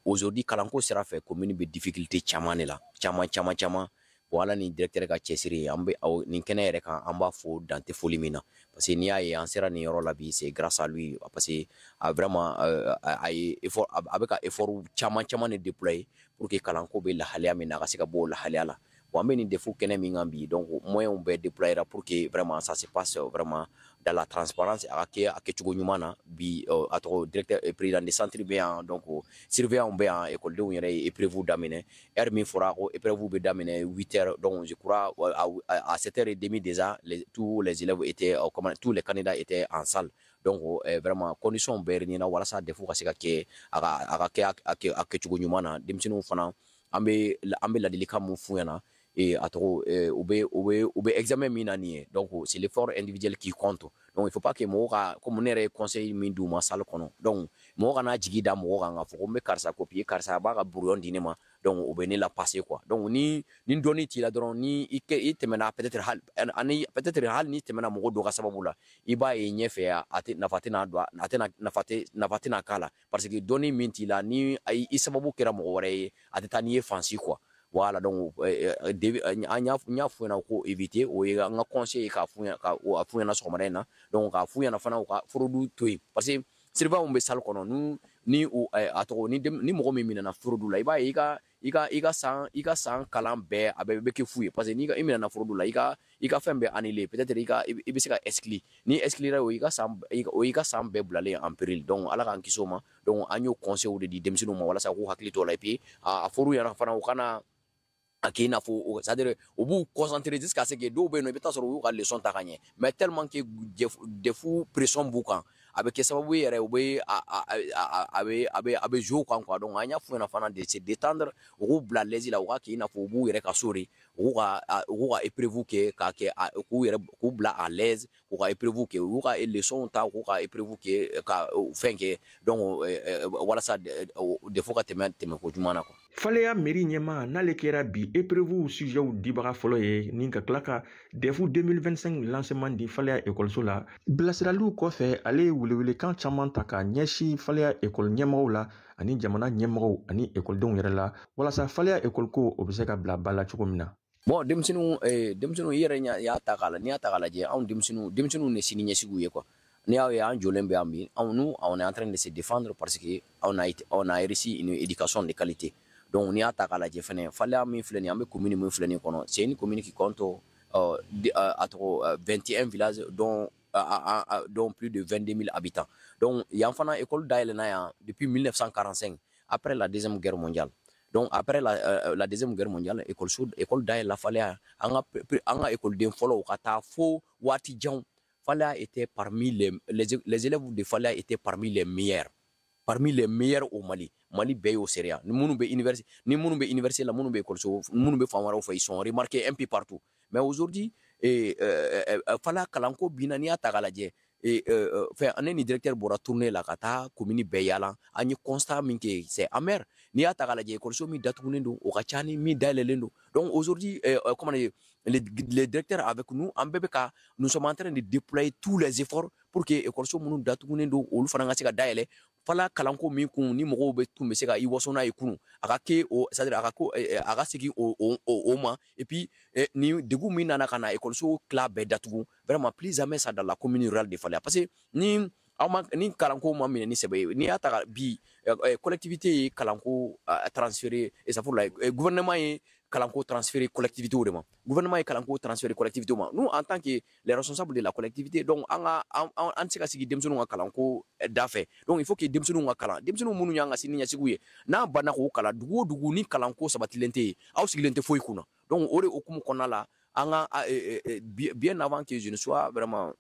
aujourd'hui kalanko sira fɛ, commune bɛ difficulté caman de la, caman caman caman, Bon, ala ni directeur ka cɛsiri, an bɛ nin kɛnɛ yɛrɛ kan, an b'a fo dan tɛ foli min na, parce que n'i y'a ye an sera nin yɔrɔ la bi, c'est grâce à lui, parce que a vraiment a ye effort, a bɛ ka effort caman caman de déployer pour que kalanko bɛ lahalaya min na, a ka se ka bɔ o lahalaya la. Bon, an bɛ nin DEF kɛnɛ min kan bi, donc moyens bɛɛ déployera pour que vraiment ça se passe vraiment dans la transparence, a ka kɛ a kɛcogo ɲuman na. Bi, a tɔgɔ, directeur, président de centre bɛ yan, donc surveillant bɛ yan. Ekɔlidenw yɛrɛ ye épreuve daminɛ heure min fɔra ko épreuve bɛ daminɛ 8 heures, donc je crois à 7 heures et demie déjà tous les élèves étaient, comment, tous les candidats étaient en salle. Donc vraiment condition bɛɛ réunira walasa DEF ka se ka kɛ a ka kɛ a kɛcogo ɲuman na. Denmisɛnninw fana, an bɛ ladilikan mun f'u ɲɛna, et a tɔgɔ, u bɛ examen min na nin ye, donc c'est l'effort individuel qui compte. Donc il faut pas que mɔgɔ ka, comme ne yɛrɛ ye conseil min d'u ma salle kɔnɔ, donc mɔgɔ kana jigi da mɔgɔ kan k'a fɔ ko n bɛ karisa copier, karisa b'a ka brouillon di ne ma, donc o bɛ ne la passer quoi. Donc ni dɔnni t'i la dɔrɔn, ni i tɛmɛna, peut-être hali ani peut-être hali n'i tɛmɛna mɔgɔ dɔ ka sababu la, i b'a ye ɲɛfɛ a tɛ nafa tɛna don, a tɛna nafa tɛ nafa tɛna k'a la, parce que dɔnni min t'i la, ni i sababu kɛra mɔgɔ wɛrɛ ye, a tɛ taa n'i ye fan si quoi. Voilà, donc an y'a f'u ɲɛna ko éviter, o ye an ka conseil ye k'a f'u ɲɛna, ka f'u ɲɛna sɔgɔmada in na. Donc k'a f'u ɲɛna fana, u ka fraude to yen, parce que surveillant bɛ salle kɔnɔ ni a tɔgɔ, ni mɔgɔ min minɛna fraude la, i b'a ye i ka san kalan bɛɛ a bɛɛ bɛ kɛ fu ye, parce que n'i i minɛna fraude la, i ka fɛn bɛɛ annulé, peut-être i bɛ se ka exclu. Ni exclura, o y'i ka san bɛɛ bilalen en péril. Donc ala k'an kisi o ma. Donc an y'o conseil de di denmisɛnninw ma walasa k'u hakili to o la. Et puis a fɔr'u ɲɛna fana, u kana a k'i n'a fɔ, c'est à dire u b'u concentrer jusqu'à ce que dɔw bɛ yen nɔ, i bɛ taa sɔrɔ u y'u ka leçon ta ka ɲɛ, mais tellement que DEF pression b'u kan, a bɛ kɛ sababu ye yɛrɛ u bɛ a bɛ jouer u kan quoi. Donc an y'a f'u ɲɛna fana de se détendre, u k'u bila l'aise la, u ka kɛ i n'a fɔ u b'u yɛrɛ ka so de, u k'u ka épreuve kɛ, k'a kɛ k'u yɛrɛ k'u bila à l'aise, k'u ka épreuve kɛ, u y'u ka leçon ta, k'u ka épreuve kɛ, ka fɛn kɛ, donc walasa DEF ka tɛmɛ tɛmɛko ɲuman na quoi. Faleya mairie ɲɛmaa, n'ale kɛra bi épreuve sujetw dibaga fɔlɔ ye, ni ka tila ka DEF 2025 lancement di Faleya ekɔliso la, bilasiraliw kɔfɛ, ale ye welewelekan caman ta ka ɲɛsin Faleya ekɔli ɲɛmɔgɔw la ani jamana ɲɛmɔgɔw ani ekɔlidenw yɛrɛ la, walasa Faleya ekɔli ko o bɛ se ka bila ba la cogo min na. Bon, denmisɛnninw, i yɛrɛ y'a ta k'a la, n'i y'a ta k'a lajɛ, anw denmisɛnninw de sini ɲɛsigiw ye quoi. N'i y'a ye an jɔlen bɛ yan bi, anw, nous, on est en train de se défendre parce que on a réussi une éducation de qualité. Donc n'i y'a ta k'a lajɛ fɛnɛ, Faleya min filɛ nin ye, an bɛ commune min filɛ nin kɔnɔ, c'est une commune qui compte a tɔgɔ, 21 villages dont plus de 22 000 habitants. Donc yan fana, école dayɛlɛnna yan depuis 1945, après la Deuxième Guerre mondiale. Donc après la Deuxième Guerre mondiale, école so, école dayɛlɛla Faleya. An ka écoleden fɔlɔw ka taa fo waati janw, Faleya était parmi les élèves de Faleya étaient parmi les meilleurs au Mali. Mali bɛɛ y'o seereya. Ni minnu bɛ université la, minnu bɛ école so, minnu bɛ fan wɛrɛw fɛ, ils sont remarqués un peu partout. Mais aujourd'hui, Faleya kalanko binna. N'i y'a ta k'a lajɛ, fɛn, ne ni directeur bɔra tournée la ka taa commune bɛɛ yaala, an ye constat min kɛ, c'est amer. N'i y'a ta k'a lajɛ, école so min datugulen don, o ka ca ni min dayɛlɛlen don. Donc aujourd'hui, comment dire, les directeurs avec nous, an bɛɛ bɛ ka, nous sommes en train de déployer tous les efforts pour que école so minnu datugulen don, olu fana ka se ka dayɛlɛ. Fala kalanko min kun ni mɔgɔw bɛ tun bɛ se ka i waso n'a ye kunun, a ka kɛ o, c'est à dire a ka ko a ka segin o ma. Et puis ni degun min nana ka na école so tila bɛɛ datugu, vraiment plus jamais ça dans la commune rurale de Faléa, parce que ni aw ma, ni kalanko ma minɛ ni sɛbɛ ye, n'i y'a ta bi, collectivité ye kalanko transféré, et ça pour la gouvernement ye kalanko transféré collectivité de ma, gouvernement ye kalanko transféré collectivité ma. Nous, en tant que les responsables de la collectivité, donc an ka an tɛ se ka sigi denmisɛnninw ka kalanko da fɛ. Donc il faut que denmisɛnninw ka kalan, denmisɛnninw minnu y'an ka sini ɲɛsigiw ye, n'a banna k'o kalan, dugu o dugu ni kalanko sabatilen tɛ yen, aw sigilen tɛ foyi kunna. Donc o de hukumu kɔnɔna la, an ka, bien avant que je ne sois vraiment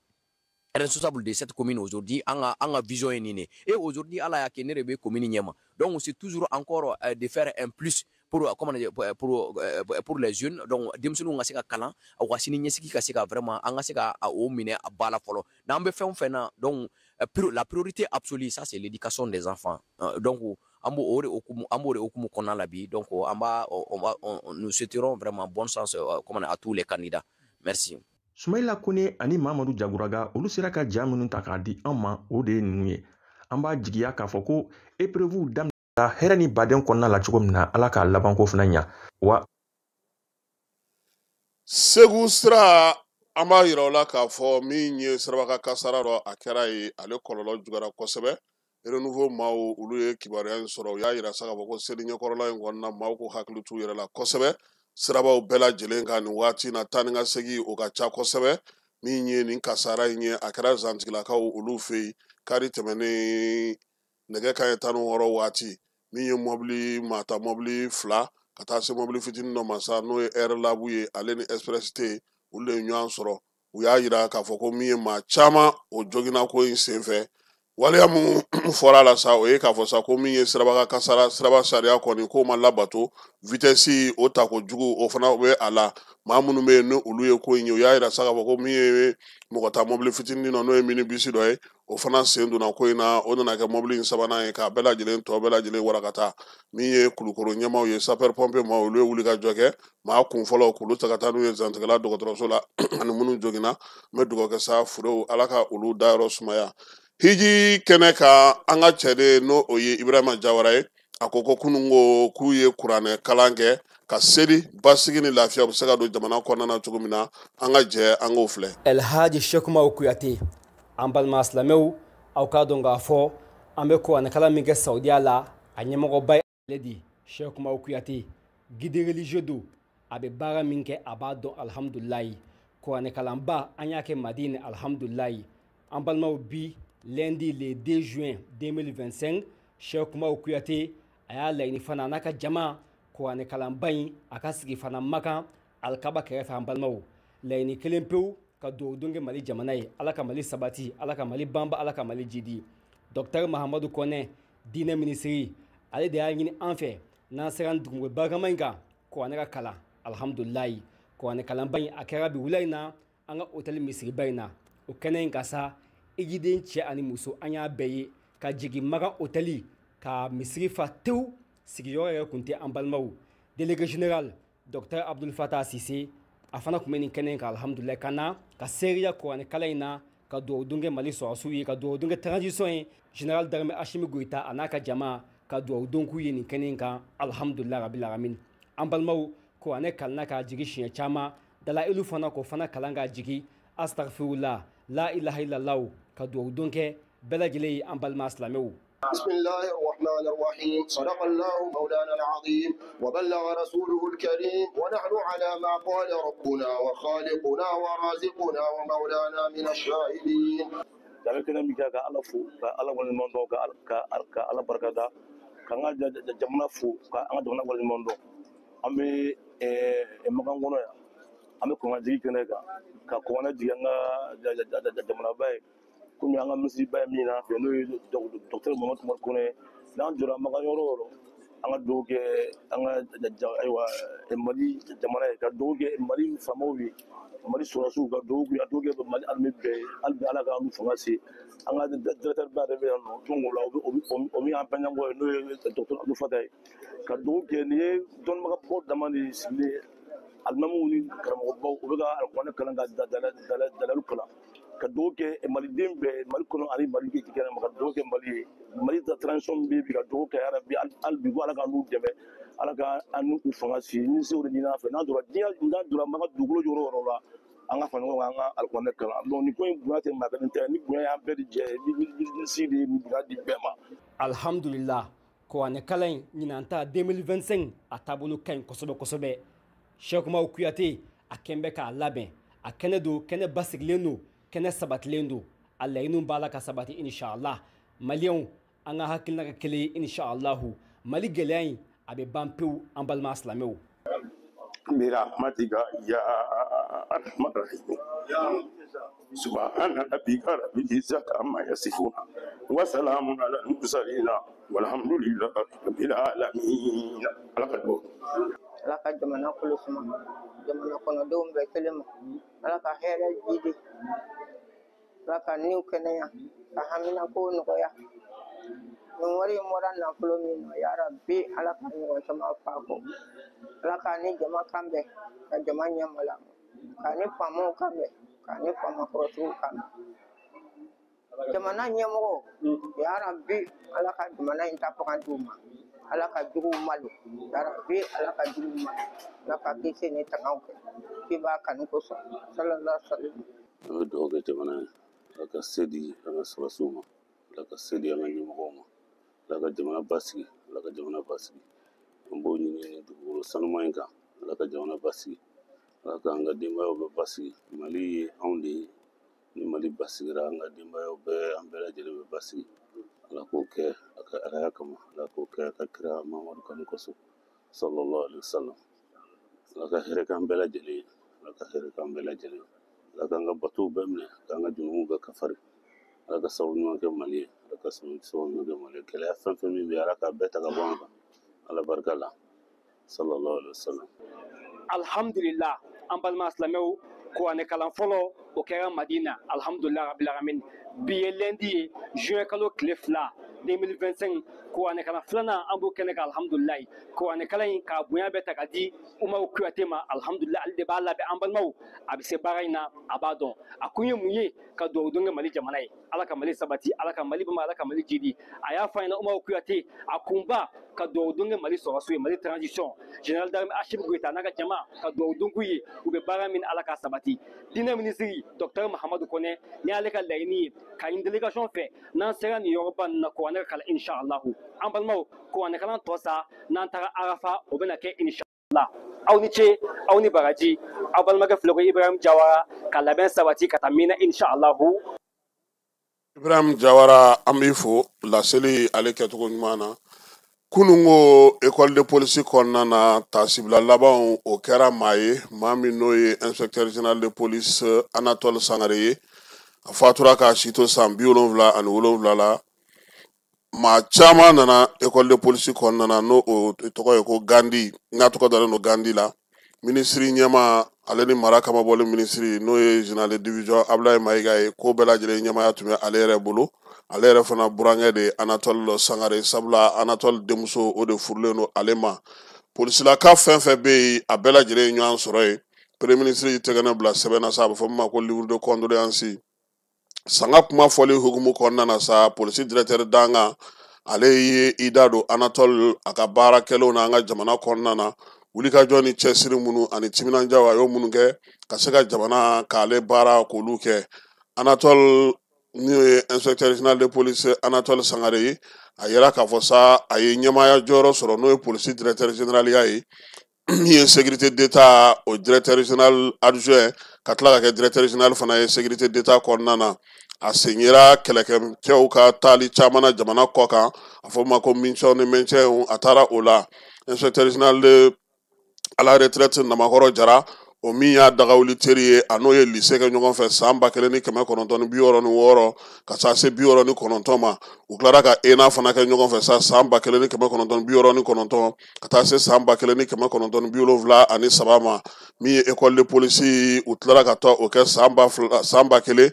responsable de cette commune aujourd'hui, an ka vision ye nin de. Et aujourd'hui, ala y'a kɛ ne de bɛ commune ɲɛma, donc c'est toujours encore de faire un plus pour, comment dire, pour les jeunes. Donc denmisɛnninw ka se ka kalan, u ka sini ɲɛsigi ka se ka vraiment, an ka se ka o minɛ a ba la fɔlɔ n'an bɛ fɛn o fɛn na. Donc la priorité absolue, ça c'est l'éducation des enfants. Donc an b'o de hukumu kɔnɔna la bi. Donc an b'a on va nous souhaiterons vraiment bonne chance, comment, à tous les candidats. Merci. Sumayila Kone ani Mamadu Jaguraga, olu sera ka ja minnu ta k'a di an ma, o de ye ninnu ye. An b'a jigiya k'a fɔ ko épreuve daminɛ hɛrɛ ni baden kɔnɔna la cogo min na, ala k'a labanko fana ɲa wa. Segu sira an b'a yira o la k'a fɔ min ye siraba kasara dɔ a kɛra yen, ale kɔlɔlɔ juguyara kosɛbɛ. Renouveau maaw olu ye kibaruya in sɔrɔ, u y'a yira sa k'a fɔ ko seli ɲɛkɔrɔla in kɔnɔna maaw k'u hakili t'u yɛrɛ la kosɛbɛ. Sirabaw bɛɛ lajɛlen kan nin waati in na, taa ni ka segin o ka ca kosɛbɛ. Min ye nin kasara in ye, a kɛra zantigilakaw olu fɛ yen kari tɛmɛnen nɛgɛ kanɲɛ 16 waati. Min ye mɔbili maata mɔbili 2 ka taa se mɔbili fitinin dɔ ma sa, n'o ye Air Lab ye, ale ni Express T, olu de ye ɲɔgɔn sɔrɔ. U y'a yira k'a fɔ ko min ye maa caman o joginna ko in senfɛ. Waleya mun fɔra a la sa, o ye k'a fɔ sa ko min ye siraba kasara, siraba sariya kɔni k'o ma labato, vitesse o ta kojugu o fana bɛ a la. Maa minnu bɛ yen ni olu ye ko in ye, u y'a yira sa k'a fɔ ko min ye mɔgɔ ta mɔbili fitinin dɔ, n'o ye minibisi dɔ ye, o fana sen donna ko in na. O nana kɛ mɔbili in sabanan ye k'a bɛɛ lajɛlen tɔ bɛɛ lajɛlen warakata. Min ye Kulukoro ɲɛmaaw ye, sapeur pompier maaw, olu ye wuli ka jɔ kɛ. Maa kun fɔlɔ k'olu ta ka taa n'u ye zantigɛla dɔgɔtɔrɔso la ani minnu joginna. N bɛ dugawu kɛ sa furew, Ala ka olu dayɔrɔ sumaya. Hiji kɛnɛ kan, an ka cɛden n'o o ye Ibrahima Jawara ye, a ko ko kununko k'u ye kuranɛ kalan kɛ ka seli basigi ni lafiya bɛ se ka don jamana kɔnɔna na cogo min na. An ka jɛ an k'o filɛ. Elhaji Sekumaw Kuyate, an balima silamɛw, aw k'a dɔn k'a fɔ an bɛ kuranɛkalan min kɛ Saudiya la, a ɲɛmɔgɔba ye ale de Sekumaw Kuyate, guide religieux don. A bɛ baara min kɛ a b'a dɔn, alhamdulilayi. Kuranɛkalanba an y'a kɛ Madine, alhamdulilayi. An balimaw, bi lundi le 2 juin 2025, Sekumaw Kuyate a y'a laɲini fana n'a ka jama kuranɛkalanba in a ka sigi fana Makan alikaba kɛrɛfɛ. An balimaw, laɲini kelen pewu, ka dugawu don kɛ Mali jamana ye, Ala ka Mali sabati, Ala ka Mali banba, Ala ka Mali jidi. Docteur Mahamadu Kɔnɛ, diinɛ minisiri, ale de y'a ɲini an fɛ n'an sera dugukolo barikama in kan kuranɛ ka kalan, alhamdulilayi. Kuranɛ kalanba in a kɛra bi wula in na an ka hôtel misiriba in na. O kɛnɛ in kan sa, ijiden cɛ ani muso an y'a bɛɛ ye ka jigin Makan hôtel ka misiri fa tewu, sigiyɔrɔ yɛrɛ kun tɛ an balimaw. Délégué général docteur Abdul Fattah Sise, a fana tun bɛ nin kɛnɛ in kan, alhamdulilayi, ka na ka seereya kuranɛ kalan in na, ka dugawu don kɛ Mali sɔrɔsiw ye, ka dugawu don kɛ transition ye, général d'armée Assimi Goïta a n'a ka jama, ka dugawu don k'u ye nin kɛnɛ in kan, alhamdulilayi rabil alamin. An balimaw, kuranɛ kalanna k'a jigin siɲɛ caman, dalayilu fana k'o fana kalan k'a jigin, astaghfirullah, la ilaha illallah, ka dugawu don kɛ bɛɛ lajɛlen ye an balima silamɛw. بسم الله الرحمن الرحيم. صدق الله مولانا العظيم وبلغ رسوله الكريم، ونحن على ما قال ربنا وخالقنا ورازقنا ومولانا من الشاهدين. Jabe kɛnɛ min kɛ ka Ala fo, ka Ala waleɲuman dɔn, ka Ala barikada, ka an ka jamana fo, ka an ka jamana waleɲuman dɔn. An bɛ Makan kɔnɔ yan, an bɛ kuranɛ jigin kɛnɛ kan, ka kuranɛ jigin an ka jamanaba ye, komi an ka misiriba ye min y'an fɛ, n'o ye docteur Mamadu Tumani Kone ye. N'an jɔra Makan yɔrɔ o yɔrɔ, an ka dugawu kɛ an ka ayiwa Mali jamana ye, ka dugawu kɛ Mali faamaw ye, Mali sɔrɔdasiw, ka dugawu kɛ, ka dugawu kɛ Mali armée bɛɛ ye. Hali bi Ala k'an n'u fanga se. An ka directeur ba yɛrɛ bɛ yan nɔ, donc o la o min y'an bɛɛ ɲɛmɔgɔ ye, n'o ye docteur Abdul Fattah ye, ka dugawu kɛ. Nin ye dɔnnibagabɔ dama de sigilen ye, alimamiw ni karamɔgɔbaw, u bɛ ka alikuranɛ kalan, ka dalalu kalan, ka dugawu kɛ maliden bɛɛ, Mali kɔnɔ ani Mali kɛnɛma, ka dugawu kɛ Mali ye, Mali transition bɛ bi, ka dugawu kɛ yarabi hali bi ko Ala k'an n'u dɛmɛ, Ala k'an n'u fanga si. Ni se o de ɲini an fɛ, n'an donna diɲɛ, n'an donna Makan dugukolo yɔrɔ o yɔrɔ la, an ka fara ɲɔgɔn kan, an ka alikuranɛ kalan. Donc nin ko in bonya tɛ maa kelen ta ye, ni bonya y'an bɛɛ de jɛ ye, ni si de ye nin bonya di bɛɛ ma. Alhamdulillah, kuranɛ kalan in ɲinan ta 2025 a taabolo ka ɲi kosɛbɛ kosɛbɛ. Sekumaw Kuyate a kɛn bɛ k'a labɛn, a kɛnɛ don, kɛnɛ basigilen don, kɛnɛ sabatilen don, a laɲiniw b'a la ka sabati inshallah. Maliyɛnw, an ka hakilina kɛ kelen ye inshallahu. Mali gɛlɛya in a bɛ ban pewu, an balima silamɛw. برحمتك يا أرحم الراحمين. سبحان ربك رب العزة عما يصفون وسلام على المرسلين والحمد لله رب العالمين. Ala ka jamana kolo suma, jamana kɔnɔdenw bɛɛ kelen ma. Ala ka hɛrɛ jidi, Ala ka niw kɛnɛya, ka haminankow nɔgɔya. Nin wari in bɔra nafolo min na, yarabi Ala ka ɲɔgɔn caman fa kɔ. Ala k'a ni jama kan bɛn, ka jama ɲɛmala, k'a ni faamaw kan bɛn, k'a ni faamakɔrɔtigiw kan bɛn. Jamana ɲɛmɔgɔ, yarabi Ala ka jamana in ta fanga d'u ma. Ala ka juguw malo, yarabi Ala ka juguw malo, Ala ka kisi ni tangaw kɛ. k'i b'a kanu kosɔn sallallahu alaihi wasallam. An bɛ dugawu kɛ jamana ye, Ala ka se di an ka sɔrɔdasiw ma, Ala ka se di an ka ɲɛmɔgɔw ma, Ala ka jamana basigi, Ala ka jamana basigi. An b'o ɲini dugukolo sanuman in kan, Ala ka jamana basigi, Ala k'an ka denbayaw bɛɛ basigi. Mali ye anw de ye, ni Mali basigira an ka denbayaw bɛɛ, an bɛɛ lajɛlen bɛ basigi. Ala k'o kɛ a ka alaya kama, Ala k'o kɛ a ka kira Mamadu kanu kosɔn, sallallahu alaihi wasallam. Ala ka hɛrɛ k'an bɛɛ lajɛlen ye, Ala ka hɛrɛ k'an bɛɛ lajɛlen ye, Ala k'an ka batow bɛɛ minɛ, k'an ka jurumu bɛɛ kafari. Ala ka sababu ɲuman kɛ Mali ye, Ala ka sababu ɲuman kɛ Mali ye. Gɛlɛya fɛn fɛn min bɛ yen, Ala k'a bɛɛ ta ka bɔ an kan, Ala barika la, sallallahu alaihi wasallam. Alhamdulillah, an balima silamɛw, kuranɛ kalan fɔlɔ o kɛra Madina, alhamdulillah rabbil alamin. Bi ye lundi ye, juin kalo tile 2 2025, kuranɛ kalan filanan an b'o kɛnɛ kan, alhamdulillah. Kuranɛ kalan in k'a bonya bɛɛ ta ka di Umaru Kuyate ma, alhamdulillah. Ale de b'a labɛn, an balimaw, a bɛ se baara in na, a b'a dɔn. A kun ye mun ye? Ka dugawu don kɛ Mali jamana ye, Ala ka Mali sabati, Ala ka Mali bama, Ala ka Mali jidi. A y'a fɔ an ɲɛna Umaru Kuyate, a kunba ka dugawu don kɛ Mali sɔrɔsiw ye, Mali transition, général d'armée Assimi Goïta n'a ka jama, ka dugawu don k'u ye, u bɛ baara min, Ala k'a sabati. Diinɛ minisiri docteur Mahamadu Kɔnɛ, ni y'ale ka laɲini ye ka ɲini délégation fɛ, n'an sera nin yɔrɔba ninnu na, kuranɛ ka kalan inshallah. An balimaw, kuranɛ kalan tɔ sa, n'an taara Arafa, o bɛna kɛ inshallah. Aw ni ce, aw ni baraji, aw balimakɛ filɛ ko Ibrahim Jawara, ka labɛn sabati ka taa min na inshallah. Ibrahim Jawara, an b'i fo laseli ale kɛcogo ɲuman na. Kunun ko école de police kɔnɔna na, tasibila labanw o kɛra maa ye, maa min n'o ye inspecteur général de police Anatole Sangare ye. A fatura k'a si to san 77 la. Maa caman nana école de police kɔnɔna na, n'o o tɔgɔ ye ko Gandhi, n'a tɔgɔ dalen don Gandhi la. Minisiri ɲɛma ale ni mara kamabɔli minisiri, n'o ye général de division Abdoulaye Mayiga ye, ko bɛɛ lajɛlen ɲɛmaya tun bɛ ale yɛrɛ bolo. Ale yɛrɛ fana burankɛ de ye Anatole Sangare, sabula Anatole denmuso o de furulen don ale ma. Polisilaka fɛn fɛn bɛ yen, a bɛɛ lajɛlen ye ɲɔgɔn sɔrɔ yen. Premier ministre y'i tɛgɛ bila sɛbɛn na sa, a bɛ fɔ min ma ko livre de condoléance. Sanga kuma fɔli hukumu kɔnɔna na sa, polisi directeur dankan ale ye i da don Anatole a ka baara kɛlenw na an ka jamana kɔnɔna na, wulikajɔ ni cɛsiri minnu ani timinandiyaw a y'o minnu kɛ ka se ka jamana k'ale baara k'olu kɛ. Anatole n'o ye inspecteur général de police Anatole Sangare ye, a yira k'a fɔ sa, a ye ɲɛmaaya jɔyɔrɔ sɔrɔ, n'o ye polisi directeur général ya ye, min ye sécurité d'État o directeur général adjoint, ka tila ka kɛ directeur général fana ye sécurité d'État kɔnɔna na. A sen yera kɛlɛkɛcɛw ka taali caman na jamana kɔ kan, a fɔ ma ko mission de maintien, a taara o la. Inspecteur général de à la retraite Namakɔrɔ Jara, o min y'a dagawuli teri ye, a n'o ye lycée kɛ ɲɔgɔn fɛ san 1966 ka taa se 69 ma. U tilara ka ENA fana kɛ ɲɔgɔn fɛ sa san 1969 ka taa se san 1973 ma. Min ye école de police, u tilara ka taa o kɛ san 1973.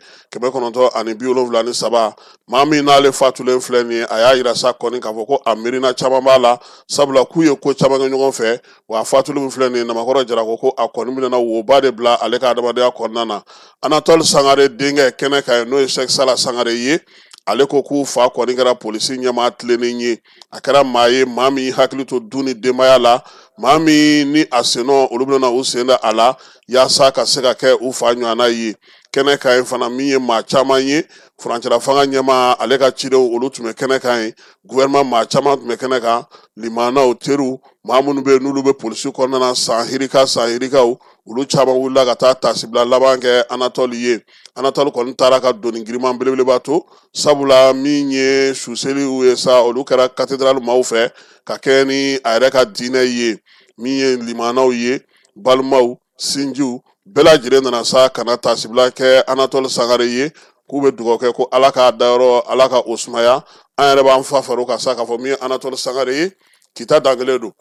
Maa min n'ale fatulen filɛ nin ye, a y'a yira sa kɔni k'a fɔ ko a miirina caman b'a la, sabula k'u ye ko caman kɛ ɲɔgɔn fɛ. Wa a fatuli min filɛ nin ye, Namakɔrɔ Jara ko a kɔni bɛna woba de bila ale ka adamadenya kɔnɔna na. Anatole Sangare denkɛ kɛnɛ kan ye, n'o ye Cheikh Sala Sangare ye, ale ko k'u fa kɔni kɛra polisi ɲɛmaa tilennen ye. A kɛra maa ye, maa min hakili to du ni denbaya la, maa min ni a sennɔ olu bɛna u sen da a la yaasa ka se ka kɛ u fa ɲɔgɔnna ye. Kɛnɛ kan ye fana, min ye maa caman ye, furancɛla fanga ɲɛmaa ale ka cidenw olu tun bɛ kɛnɛ kan ye, gouvernement maa caman tun bɛ kɛnɛ kan, limanaw, teriw, maa minnu bɛ yen n'olu bɛ polisi kɔnɔna na san hirika san hirikaw, olu caman wulila ka taa tasibila laban kɛ Anatole ye. Anatole kɔni taara ka doni giriman belebeleba to, sabula min ye suseliw ye sa, olu kɛra cathédrale maaw fɛ ka kɛ ni a yɛrɛ ka diinɛ ye. Min ye limanaw ye, balimaw, sinjiw bɛɛ lajɛlen nana sa ka na tasibila kɛ Anatole Sangare ye, k'u bɛ dugawu kɛ ko Ala k'a dayɔrɔ, Ala ka o sumaya. An yɛrɛ b'an fa far'o kan sa k'a fɔ min ye Anatole Sangare ye, kita dan kelen don,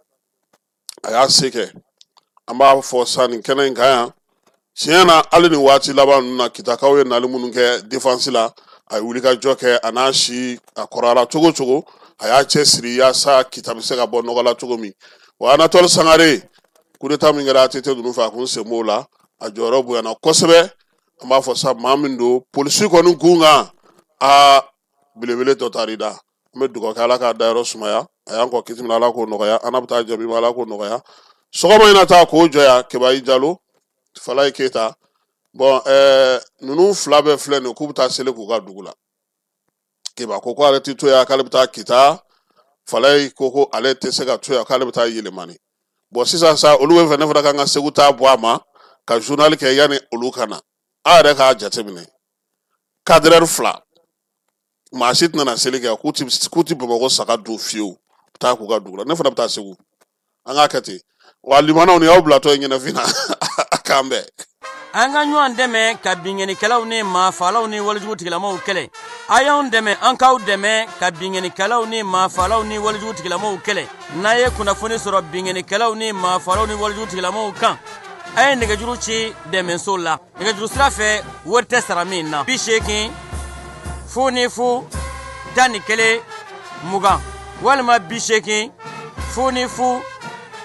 a y'a se kɛ. An b'a fɔ sa nin kɛnɛ in kan yan, tiɲɛ na, hali nin waati laban ninnu na, kitakaw ye nali minnu kɛ défense la, a ye wulikajɔ kɛ, a n'a si a kɔrɔyara cogo cogo, a y'a cɛsiri yaasa kita bɛ se ka bɔ nɔgɔ la cogo min. Wa Anatole Sangare, coup d'état min kɛra ATT ninnu fɛ, a kun sen b'o la, a jɔyɔrɔ bonyana kosɛbɛ. An b'a fɔ sa, maa min don polisi kɔni kun kan, aa belebele dɔ taar'i da. An bɛ dugawu kɛ Ala k'a dayɔrɔ sumaya, a y'an kɔ kiti min na, Ala k'o nɔgɔya, an n'a bɛ taa jaabi ma, Ala k'o nɔgɔya. Sɔgɔma in na ta k'o jɔ yan, Kebayi Jalo Falaye Keyita. Bon, ninnu fila bɛɛ filɛ nin ye k'u bɛ taa seli k'u ka dugu la. Keba ko ale tɛ to yan, k'ale bɛ taa Kita. Falaye ko ale tɛ se ka to yan, k'ale bɛ taa Yelemani. Bon, sisan sa olu bɛ fɛ ne fana ka n ka Segu ta bɔ a ma ka journal kɛ yanni olu ka na. Aw yɛrɛ k'a jateminɛ, cadreur fila, maa si tɛna na seli kɛ, k'u ti Bamakɔ saga dun fiyewu, taa k'u ka dugu la. Ne fana bɛ taa Segu, an k'a kɛ ten. Wa limanaw ni y'aw bilatɔ ye ɲɛnafin na, a k'an bɛn. An ka ɲɔgɔn dɛmɛ ka binkannikɛlaw ni maafalaw ni walejugu tigilamaw kɛlɛ. A y'anw dɛmɛ, an k'aw dɛmɛ ka binkannikɛlaw ni maafalaw ni walejugu tigilamaw kɛlɛ. N'a ye kunnafoni sɔrɔ binkannikɛlaw ni maafalaw ni walejugu tigilamaw kan, a ye nɛgɛjuru ci dɛmɛso la. Nɛgɛjuru sira fɛ, wari tɛ sara min na. 80 00 11 20 walima 80 00 11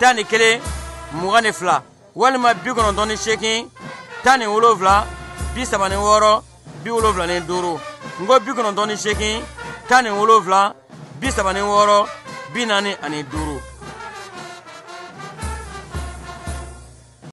22 walima 98 17 36 75. N ko 98 17 36 45.